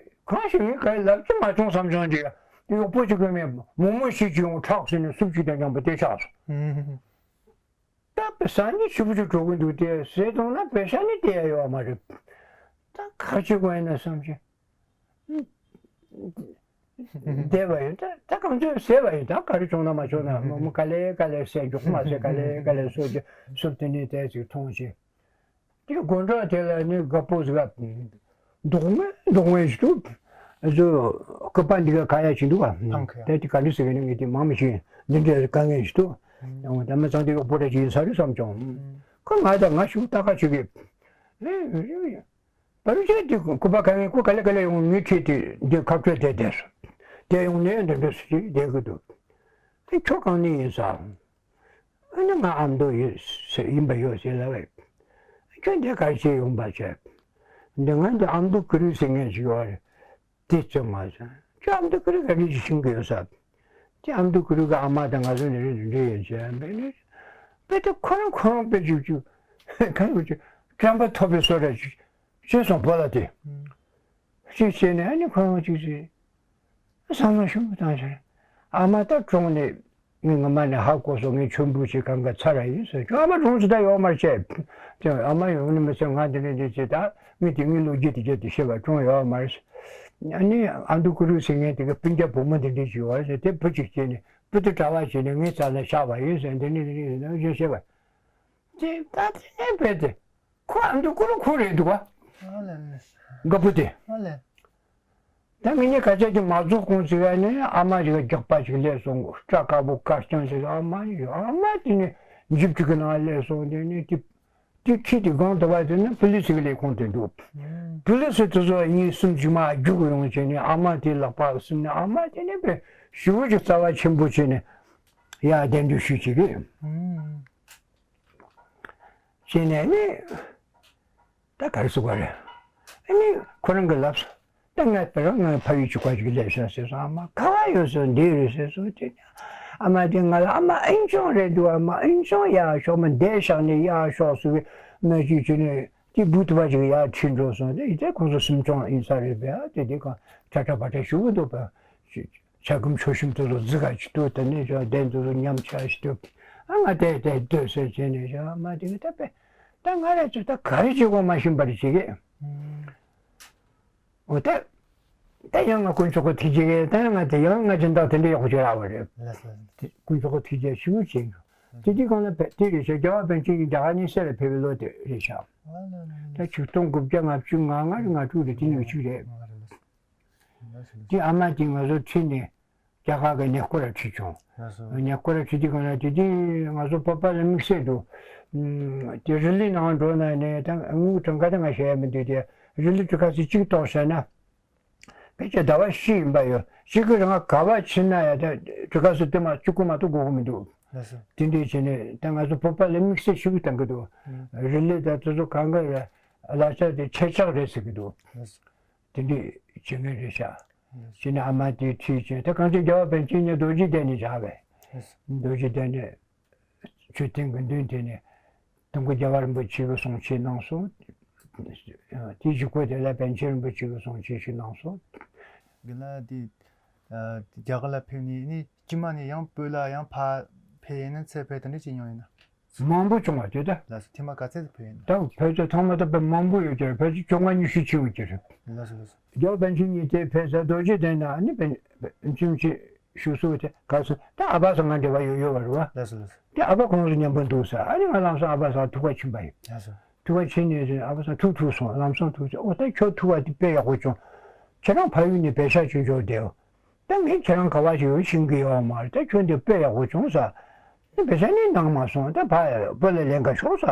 གང་ཞིག་ཡིན་ག་ལབ་ཀྱི་མ་བྱུང་བསམ་བྱུང་ཅིག་གཡོག་པོ་ཅིག་གིས་མོག་མོག་ཞིག་ཅིག་ཡོང་ཁྲག་ཟེར་ནས་སུབ་ཅིག་དང་མཉམ་པོ་དེ་ཆགས་སོང་། ད་པེ་ས་ནི་ཕྱི་པོ་ཅིག་འགྲོ་གི་འདུག་སྟེ་ཟེར་དང་ན་པེ་ས་ནི་སྟེར་ཡ་ཡོད་མ་རེད། ད་ག་རེ་བྱེད་དགོས་ཡིན་ན་བསམ་བྱས། བསྡད་པ་ཡིན། ད་ད་གང་ཚོད་ཟེར་བ་ཡིན། ད་ག་རེ་བྱུང་ན་མ་བྱུང་ན་མོ་མོ་ག་ལེ་ག་ལེ་ཟས་མགྱོགས་མ་ཟས་ག་ལེ་ག་ལེ་སོ་ཅི་སུབ་དེ་ནས་དེ་ཅིག་མཐོང་བྱས། དེ་དགོན་གྲྭ་དེ་ལ་ནི་རྒད་པོ་ཟིག་ག་མདོག་ངན་མདོག་ངན་ཞིག་འདུག་ཨ་ཚོ་སྐུ་པ་འདི་ག་ག་ཡ་ཞིག་འདུག་ག་ཨང་ཁ་ཡ། དེ་དེ་ག་འདྲ་ཟེར་གི་ནི་ངས་དེ་མང་མི་ཤེས། འདི་འདྲའི་དཀའ་ངལ་ཞིག་འདུག་ཨང་། ད་མི་ཚང་དེ་གཡོག་པོ་འདྲ་ཅིག་ཡིན་ས་རེད་བསམ་བྱུང་། ཁོ་ང་དང་ང་ཞུ་ལྟ་ཁ་ཞིག་གིས། ཨེ་ཨེ་ཨེ། བར་ཆད་དེ་སྐུ་པ་ག་ངས་སྐུ་ག་ལེ་ག་ལེ་ཡོང་ངའི་འཁྲིས་དེ་འདི་ཁ་བྲལ་དེ་བསྡད་སོང་། དེ་ཡོང་ནས་འདི་འདྲ་ཞིག་བསྡད་གི་འདུག་དེ་ཁྱོད་གང་ནས་ཡིན་ཟེར། ཨ་ནི་ང་ཨ་མདོ་ཡོད་ཟེར་ཡིན་པ་ཡོད་ཟེར་ལབ་པས། ཁྱོད་འདི་ག་རེ་བྱེད་ཡོང་པ་བྱས། འདི་ང་འདི་ཨ་མདོ་ཀུ་རུ་ཟེར་མཁན་ཞིག་ཡོད་རེད། དེ་ཚོད་མ་ཟེར། ཁྱོད་ཨ་མདོ་ཀུ་རུ་ག་རེ་ཞིག་ཤེས་ཀྱི་ཡོད་ཟེར། དེ་ཨ་མདོ་ཀུ་རུ་གི་ཨ་མ་དང་ང་ཚོ་འདི་རེད་འདི་འདྲ་ཡིན་ཟེར་བས་ནི། དཔེ་དེ་ཁོ་རང་ཁོ་རང་དཔེ་ཅིག་ཅིག་གང་ཡོད་ཅིག་དྲན་པ་ཐོབ་པའི་བཟོ་འདྲ་ཅིག་བྱས་སོང་བོ་ལ་དེ། ཅིག་བྱས་ནས་ཨ་ནི་ཁོ་རང་ཅིག་ཅིག་བསམ་བློ་ཞིབ་མོ་བཏང་ཕྱིར། ཨ་མ་ད་གྲོངས་ནས་ངས་སྔ་མ་ནས་ཧ་གོ་སོང་། ངས་མཆོད་འབུལ་ཞིག་གང་ག་ཚར་བ་ཡིན་ཟེར། ཁྱོད་ཨ་མ་གྲོངས་ཚར་ད་ཡོད་མ་རེད་ཅེས། ཨ་མ་ཡོང་ནི་མི་ཚེ་ང་འདི་ནས་འདི་བྱེད་ད་ངས་དེ་ངའི་ལོ་རྒྱུས་དེ་རྒྱབ་དེ་བཤད་པ་གྲོངས་ཡོད་མ་རེད། ཨ་ནི་ཨ་མདོ་ཀུ་རུ་ཟེར་མཁན་དེ་ག་སྤུན་ཀྱག་བུ་མོ་འདི་འདྲ་ཞིག་ཡོད་རེད་ཟེར། དེ་བུ་གཅིག་སྐྱེས་ནས་བུ་དེ་གྲྭ་པ་བྱས་ནས་ངའི་རྩ་ལ་བཞག་པ་ཡིན་ཟེར། འདི་ནས་འདི་ནས་འདི་ནས་བཤད་པ། དེ་ད་དེ་ནས་བས་ཏེ། ཁོ་ཨ་མདོ་ཀུ་རུ་ཁོ་རེད་འདུག་བ། ཨ་ལས། རྒད་པོ་དེ། ཨ་ལས། ད་ངེད་གཉིས་སྐད་ཆ་དེ་མ་རྫོགས་གོང་ཙམ་ནས་ཨ་མ་ཞིག་ག་རྒྱགས་པ་ཞིག་སླེབས་སོང་། སྐྲ་དཀར་པོ་དཀར་རྐྱང་ཞིག་ཨ་མ་ཡིན། ཨ་མ་དེ་ནས་ཇིབ་ཅིག་གི་ནང་སླེབས་སོང་། དེ་ནས་དེ་དེ་ཁྱི་དེ་སྒང་དུ་བ་དེ་ནས་པུ་ལི་སི་གི་ལས་ཁུངས་དེ་འདུག་པུ་ལི་སི་དེ་ཚོ་གཉིས་གསུམ་ཅིག་མར་རྒྱུགས་ཡོང་བྱས་ནས་ཨ་མ་དེའི་ལག་པ་ཟིན་ནས་ཨ་མ་དེ་ནས་དཔེ་ཞེ་པོ་ཅིག་རྩ་བ་ཆེན་པོ་བྱས་ནས་ཡར་གདན་འདྲེན་ཞུས་བྱས་གི། བྱས་ནས་ནི། ད་ག་རེ་ཟེར་དགོས་རེད། ཨ་ནི་ཁོ་རང་གིས་ལབ་སོང་། ད་ང་དཔེར་ན་ང་ཕ་ཡུལ་གྱི་སྐོར་ཅིག་སླེབས་ཤག་ཟེར་སོང་། ཨ་མ་ག་བ་ཡོད་ཟེར། འདི་རེད་ཟེར་སོང་། དེ་ནས་ཨ་མ་དེ་ང་ལ་ཨ་མ་ཨིན་ཆུང་རེད་འདུག་ཨ་མ་ཨིན་ཆུང་ཡག་ཤོག་མ་འདས་ཤག་ནས་ཡག་ཤོག་ཟེར་བའི་སྨྲ་བརྗོད་བྱས་ནས་ དེ་འབུ་དུ་བ་ཅིག་ཡར་ཁྲིད་འགྲོ་སོང་། དེ་དེ་ཁོང་ཚོ་སུམ་ཅུང་ཡིན་ས་རེད་པས། དེ་དེ་གང་ཁྲ་ཁྲ་བ་ཁྲ་ཞུ་གི་འདུག་པ། ཆ་སྒོམ་ཆོག་ཤིམ་དུ་ལོ་རྫི་ག་ཅིག་ཏུ་དེ་ནས་ཅོ་གདན་དུ་ལོ་ཉམས་ཆག་ཞིག་ཏུ། ཨ་ང་དེ་དེ་སྡོད་ཟེར་བྱས་ནས་ཅོ་མ་དེ་གི་ད་པས། ད་ང་ར་ཅོ་ད་ག་རེ་བྱེད་དགོས་མ་ཤེས་པ་རེད་བྱེད་གི། འོ་ད། ད་ཡང་ང་དཀོན་མཆོག་གི་ཐུགས་རྗེ་གིས་ད་ང་དེ་ཡང་ང་སྦྱིན་བདག་དེ་འདྲ་ཡག་པོ་བྱེད་རག་པ་རེད། ལགས་སོ། དེ་དཀོན་མཆོག་གི་ཐུགས་རྗེ་ཞེ་པོ་ཅིག་ཡིན། དེ་དུས་སྒང་ལ་བལ་དེ་རེད་ཤག་རྒྱལ་བ་པཎ་ཆེན་གྱིས་རྒྱ་གར་ནས་གསེར་ལ་ཕེབས་པའི་ལོ་དེ་རེད་ཤག་ད་ཆིག་སྟོང་དགུ་བརྒྱ་ལྔ་བཅུ་ང་ལྔ་རེད་ང་དྲུག་རེད། དེ་ནས་གཅིག་རེད། དེ་ཨ་མ་དེ་ང་ཚོ་ཁྲིད་ནས་རྒྱ་གར་གི་ཉེ་སྐོར་ལ་ཁྲིད་བྱུང་། ལགས་སོ། ཉེ་སྐོར་ལ་ཁྲིད་དུས་སྒང་ལ་དེ་དུས་ང་ཚོ་བོད་པ་ལ་དམིགས་བསལ་དུ། དེ་རི་ལི་ནང་འགྲོ་ན་ནས་ད་དངུལ་གྲངས་ཀ་ད་ང་ཤེས་ཡ་མི་འདུག་དེ་རི་ལི་གྲུ་ཁ་ཙམ་གཅིག་གཏོགས་བྱས་ན། ཕལ་ཆེར་ཟླ་བ་བཞི་ཡིན་པ་ཡོད། གཅིག་གི་རིང་ག་པར་ཕྱིན་ན་ཡང་ད་གྲུ་ཁ་སུ་དེ་མ་གཅིག་པུ་མ་གཏོགས་དགོས་ཀྱི་མི་འདུག་ལགས་སོ། དེ་འདྲས་བྱས་ནས་ད་ང་ཚོ་བོད་པ་ལ་དམིགས་བསལ་ཤུགས་བཏང་གི་འདུག་ཨུམ། རི་ལི་དང་དེ་ཚོ་གང་ག་ལ་ལག་ཆ་དེ་ཁྱེད་ཅག་རེད་ཟེར་གི་འདུག་ལགས་སོ། དེ་འདྲས་བྱེད་མཁན་རེད་ཤག་ལགས་སོ། བྱས་ནས་ཨ་མ་དེ་ཁྲིད་བྱས་ད་གང་ཅི་རྒྱལ་བ་པཎ་ཆེན་ཉིད་རྡོ་རྗེ་གདན་ནས་བཞག་པས། ལགས་སོ། རྡོ་རྗེ་གདན་ནས། མཆོད་རྟེན་གྱི་མདུན་དེ་ནས་དུམ་བུ་རྒྱལ་བ་རིན་པོ་ཆེ་གི་གསུང་ཆོས་གནང་སོང་། དེའི་གཞུག་གུ་དེ་ལ་པཎ་ཆེན་རིན་པོ་ཆེ་གི་གསུང་ཆོས་ཤིག་གནང་སོང་། དེ་ལ་དེ་རྒྱ་གར་ལ་ཕེབས་ནས་ནི་ཕྱི་མ་ནས་ཡང་བོད་ལ་ཡང་ཕར་ཕེབས་ཡིན་ན་ཚུར་ཕེབས་དེ་འདྲ་བྱེད་མྱོང་ཡིན་ན། མང་པོ་བྱུང་བ་དེ་ད། ལགས་སོ། ཐེངས་མ་ག་ཚོད་ཕེབས་ཡིན་ན། ད་ཕལ་ཆེར་ཐོག་མ་ད་དཔེ་མང་པོ་ཡོད་ཀྱི་རེད། ཕལ་ཆེར་བཅོ་ལྔ་ཉི་ཤུ་ཕྱིན་ཡོད་ཀྱི་རེད། ལགས་སོ་ལགས་སོ། རྒྱལ་བ་པཎ་ཆེན་ཉིད་དེ་ཕེབས་ས་རྡོ་རྗེ་གདན་ན་ནི་པཎ་ཆེན་ཆེ། ཞུ་སོ་དེ་ག་སོ་ད་ཨ་ཕ་སང་ང་འབྲེལ་བ་ཡོད་ཡོད་བ་རེད་བ། ལགས་སོ་ལགས་སོ། དེ་ཨ་ཕ་ཁོང་ཚོ་མཉམ་པོ་འདུག་ས། ཨ་ནི་ང་ལམ་སང་ཨ་ཕ་སང་ཐུག་པ་ཕྱིན་པ་ཡིན། ལགས་སོ། ཐུག་པ་ཕྱིན་ནས་ཨ་ཕ་སང་ཐུག་ཐུག་སོང་། ལམ་སང་ཐུག་ཚེ་ཨོ་ད་ཁྱོད་ཐུག་པ་དེ་དཔེ་ཡག་པོ་བྱུང་། ཁྱེད་རང་ཕ་ཡུལ་ནས་བེ་ཤ་བྱུང་ཆོག་དེའོ། ད་ངས་ཁྱེད་རང་ག་བ་ཞིག་ཡོད་ཤེས་ཀྱི་ཡོད་མ་རེད། ད་ཁྱོད་འདི་དཔེ་ཡག་པོ་བྱུང་ས། ད་བེ་ཤ་ནི་གནང་མ་སོང་། ད་ཕ་བུ་ལ་ལེན་ག་ཤོག་ས།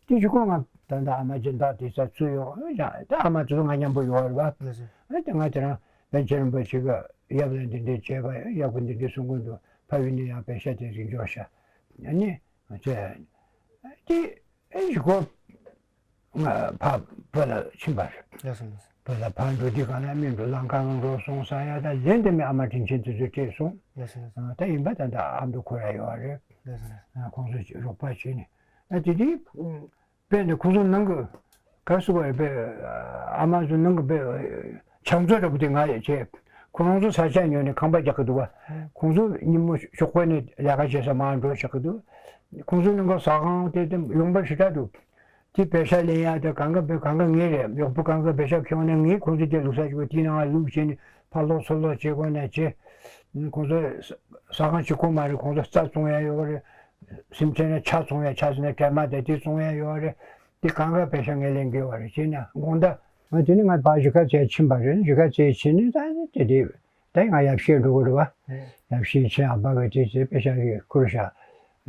དེ་གཞུག་གུ་ང་ད་ལྟ་ཨ་མ་སྦྱིན་བདག་དེ་ས་ཚུར་ཡོང་ཡང་ད་ཨ་མ་དེ་ཚོ་ང་མཉམ་པོ་ཡོད་རེད་བ། ལགས་སོ། ཨ་དེ་ང་དེ་རང་པཎ་ཆེན་རིན་པོ་ཆེ་གི་ཡབ་ལ་འདི་འདྲས་བྱས་པ་ཡག་པོ་འདི་འདྲས་གསུང་གི་འདུག་ཕ་ཡུལ་ནས་ཡང་པེ་ཤ་དེ་ཚོ་འབྱོར་ཤག་ཨ་ནི་ང་ཚོས་དེ་ཨེ་གཞུག་གུ་ང་ཕ་བུ་ལ་ཕྱིན་པ་རེད། ལགས་སོ་ལགས་སོ། བུ་ལ་ཕར་འགྲོ་དུས་གང་ལ་མི་འགྲོ་ལམ་ཁ་ལ་འགྲོ་སོང་ས་ཡ་ད་གཞན་དེ་མི་ཨ་མ་དྲིན་ཆེན་དེ་ཚོས་སྤྲད་སོང་། ལགས་སོ་ལགས་སོ། ཨ་ད་ཡིན་པ་ད་ད་ཨ་མདོ་ཁོ་ར་ཡོད་རེད། ལགས་སོ་ལགས་སོ། ཨ་ཁོང་ཚོས་རོགས་པ་བྱས་ནས་ཨ་དེ་དུས། དཔེར་ན་ཁོང་ཚོ་ནང་གི་ག་སུ་བ་དཔེ་ཨ་མ་ཚོ་ནང་གི་དཔེ་ཕྱག་མཛོད་འདྲ་པོ་དེ་ང་ཡང་བྱས། ཁོ་རང་ཚོ་ས་ཆ་ཉོས་ནས་ཁང་པ་རྒྱག་གི་འདུག་བ། ཁོང་ཚོ་ཉིན་མོ་ཞོགས་པ་ནས་ལས་ཀ་བྱེད་ས་མར་འགྲོ་བཞག་གི་འདུག་ཁོང་ཚོ་ནང་གི་ཟ་ཁང་དེ་དེ་ཡོང་འབབ་ཞེ་དྲག་འདུག་དེ་པེ་ཤ་ལེན་ཡ་དེ་གང་ག་དཔེ་གང་ག་ངའི་རེད། གཡོག་པོ་གང་ག་པེ་ཤ་ཁྱོངས་ནས་ངས་ཁོང་ཚོ་དེ་ལུག་ས་ཞིག་དེའི་ནང་ང་ལུག་བྱས་ནས་ཕར་ལོག་ཚུར་ལོག་བྱེད་དགོས་ན་བྱེད། ཁོང་ཚོ་ཟ་ཁང་གཅིག་པོ་མ་རེད། ཁོང་ཚོ་རྩྭ་བཙོང་ཡ་ཡོད་རེད། སེམས་ཅན་ལ་ཇ་བཙོང་ཡ་ཇ་ཟེར་ན་གྲལ་མ་དེ་དེ་བཙོང་ཡ་ཡོད་རེད། དེ་གང་ག་པེ་ཤ་ངས་ལེན་གི་ཡོད་རེད། བྱས་ན་དགོང་དག་ང་དེ་ནས་ང་ཕར་གཞིས་ཀ་རྩེ་ཕྱིན་པ་རེད། གཞིས་ཀ་རྩེ་ཕྱིན་ནས་ད་དེ་དེ་ད་ང་ཡབ་བཤད་འགྲོ་གི་རེད་བ། ཡབ་བཤད་ཕྱིན་ཨ་ཕ་གི་དེ་ཚེ་པེ་ཤ་གི་ཁུར་ཤ་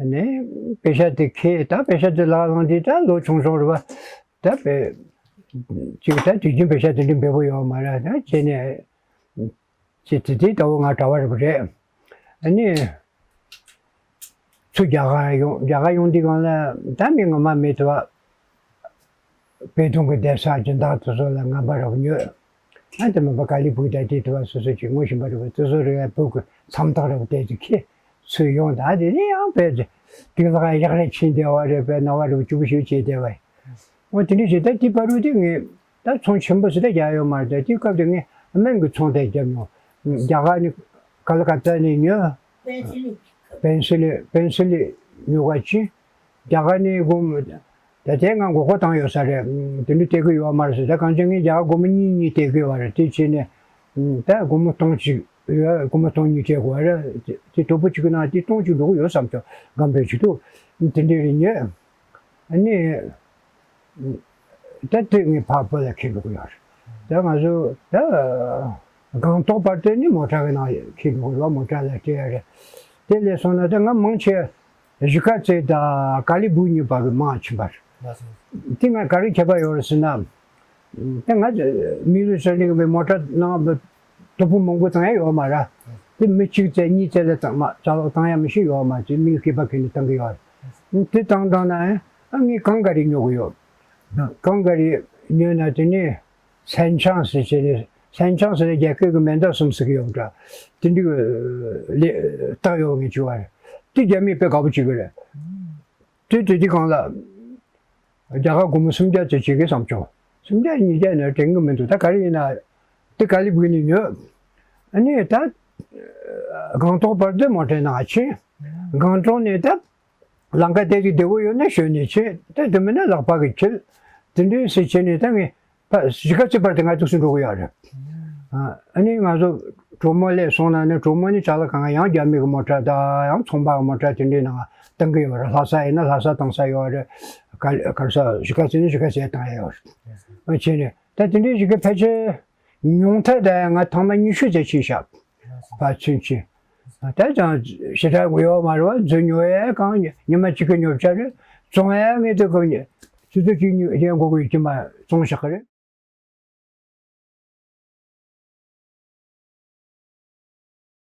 ནས་པེ་ཤ་དེ་ཁྱེར། ད་པེ་ཤ་དེ་ལག་བླངས་དེ་ད་ལོ་ཆུང་ཆུང་རེད་བ། ད་པེ་ཅིག་ད་དུས་རྒྱུན་པེ་ཤ་དེ་འདྲ་འབེལ་པོ་ཡོད་མ་རེད། ད་བྱས་ནས། ཅེས་དེ་དེའི་ལྟ་བུ་ང་གྲྭ་བ་རེད་པ་རེད། ཨ་ནི། ཚུར་རྒྱ་གར་ཡོང་རྒྱ་གར་ཡོང་དུས་སྒང་ལ་ད་མི་ངོ་མ་མེད་དུ་བ། བོད་དོན་གྱི་གདན་ས་སྦྱིན་བདག་དེ་ཚོ་ལ་ངན་པ་རེ་བ་ཉོས། ཨ་དེ་མིན་པ་ཀ་ལི་བུ་ད་དེ་དུ་བ་སོ་སོ་ཅིག་ངོ་ཤེས་པ་རེད་པ། དེ་ཚོ་རེ་བ་བོད་ཀྱི་མཚམས་ཐག་རེ་བ་བལྟས་ཏེ་ཁྱེད་ཚུར་ཡོང་ད་དེ་ནི་ཡང་བས་དེ་ལག་ཡག་རེ་ཕྱིན་བསྡད་བ་རེད་པས། ན་བ་རེ་བ་སྐྱུག་པོ་ཞིག་བྱས་བསྡད་བས། འོ་དེ་འདྲ་བྱས་ད་དེ་བར་དུ་དེ་ངས་ད་ཚོང་ཆེན་པོ་ཞིག་ད་རྒྱག་ཡོད་མ་རེད། ད་དེ་སྐབས་དེ་ངས་སྨན་གྱི་ཚོང་དེ་བརྒྱབ་མྱོང་། རྒྱ་གར་ནས་ཀ་ལ་ཀ་ཏ་ནས་ཉོས། པེན་སི་ལིན། པེན་སི་ལིན་ཉོ་ག་ཅི། རྒྱ་གར་ནས་སྒོར་མོ་ད་དེ་ང་མགོ་སྐོར་བཏང་ཡོད་ས་རེད། དེ་འདྲ་སྟེར་གི་ཡོད་མ་རེད་ཟེར། ད་གང་ཅི་ངས་རྒྱ་གར་སྒོར་མོ་གཉིས་གཉིས་སྟེར་གི་ཡོད་རེད། དེ་བྱས་ནས་ད་སྒོར་མོ་སྟོང་གཅིག་ཡོད། སྒོར་མོ་སྟོང་གཉིས་སྟེར་དགོས་རེད། དེ་དེ་དོ་པོ་གཅིག་གི་ནང་དེ་སྟོང་གཅིག་འགྲོ་གི་ཡོད་བསམ་སོང་། སྒམ་པའི་ཆེད་དུ་དེ་འདྲ་རེ་ཉོས། ཨ་ནི། ད་དེ་ངས་ཕར་བོད་ལ་ཁྱེར་འགྲོ་གི་ཡོད་རེད། ད་ང་ཚོ་ད་སྒང་ཏོག་བར་དུ་ནི་མོ་ཊ་གི་ནང་ཁྱེར་འགྲོ་གི་རེད་བ། མོ་ཊ་ལ་སྤྲད་ཡ་རེད། དེ་ལས་སོང་ན་ད་ང་མང་ཆེ་གཞིས་ཀ་རྩེ་དང་ཀ་ལི་སྦུག་གཉིས་བར་གི་མར་ཕྱིན་པ་རེད། དེ་ང་ག་རེ་ཁྱད་པར་ཡོད་རེད་ཟེར་ན། ད་ང་མི་ལུས་ཟེར་ནི་གི་མོ་ཊ་ནང་དོ་པོ་མང་པོ་བཏང་ཡ་ཡོད་མ་རེད། དེ་མི་གཅིག་བཙལ་གཉིས་བཙལ་ལ་བཏང་མ་ཅ་ལག་བཏང་ཡ་མི་ཤེས་ཡོད་མ་རེད། དེ་མི་སྐྱེས་པ་ཁྱེར་ནས་བཏང་གི་ཡོད་རེད། དེ་བཏང་བཏང་ན་ཨ་ངས་གང་ག་རེ་ཉོ་གི་ཡོད། གང་ག་རེ་ཉོས་ན་དེ་ནས་སན་ཆང་ཟེར་བྱས་ནས། སན་ཆང་ཟེར་ནས་རྒྱ་སྐད་ཀྱི་མེ་མདའ་གསུམ་ཟེར་གི་ཡོད་འདྲ། དེ་འདྲའི་ལས་རྟགས་ཡོད་ངེས་བྱུང་བ་རེད། དེ་རྒྱ་མིས་དཔེ་དགའ་པོ་བྱེད་གི་རེད། དེ་དེ་དེ་གང་ལ། རྒྱ་གར་སྒོར་མོ་སུམ་བརྒྱ་ཙམ་ཅིག་གི་བསམ་བྱུང་། སུམ་བརྒྱ་ཉིས་བརྒྱ་ནི་དྲན་གི་མི་འདུག་ད་ག་རེ་ཡིན་ན་དེ་ག་ལེ་བུ་ནས་ཉོས། ཨ་ནི་ད་སྒང་ཏོག་བར་དུ་མོ་ཊའི་ནང་ཕྱིན། སྒང་ཏོག་ནས་ད་ལམ་ཁ་དེ་ཅིག་བདེ་བོ་ཡོད་ན་ཞོན་ནས་ཕྱིན། ད་དེ་མིན་ན་ལག་པ་གིས་འཁྱེར། དེ་འདྲའི་སེ་བྱས་ནས་ད་ངས་ཕ་གཞིས་ཀ་རྩེ་བར་དུ་ང་འདུག་སེ་འགྲོ་གི་ཡོད་རེད། ཨ་ནི་ང་ཚོ་གྲོ་མོ་སླེབས་སོང་ན་ནི་གྲོ་མོ་ནི་ཅ་ལག་གང་ཡང་རྒྱ་མི་གི་མོ་ཊ་དང་ཡང་ཚོང་པ་གི་མོ་ཊ་དེ་འདྲའི་ནང་བཏང་གི་ཡོད་རེད། ལྷ་ས་ཡིན་ན་ལྷ་ས་བཏང་ས་ཡོད་རེད། ག་ག་རེ་ཟ་གཞིས་ཀ་རྩེ་ནི་གཞིས་ཀ་རྩེ་བཏང་ཡ་ཡོད་རེད། ཨ་བྱས་ནས་ད་དེ་འདྲའི་ཞིག་གི་ཕལ་ཆེར་ཉུང་མཐའ་ད་ང་ཐེངས་མ་ཉི་ཤུ་ཙམ་ཕྱིན་ཤག་ཕར་ཚུན་ཆད། ད་ཀྱང་ཞེ་དྲག་དགོས་ཡོད་མ་རེད་བ། རྫུན་ཉོ་ཡ་གང་ཉི་མ་གཅིག་གི་ཉོ་ཆ་རེད། བཙོང་ཡ་ངས་དེ་གི་ཆུ་ཚོད་གཅིག་གཉིས་རྒྱན་འགོར་གི་ཡོད་ཀྱི་མ་བཙོང་བཞག་གི་རེད།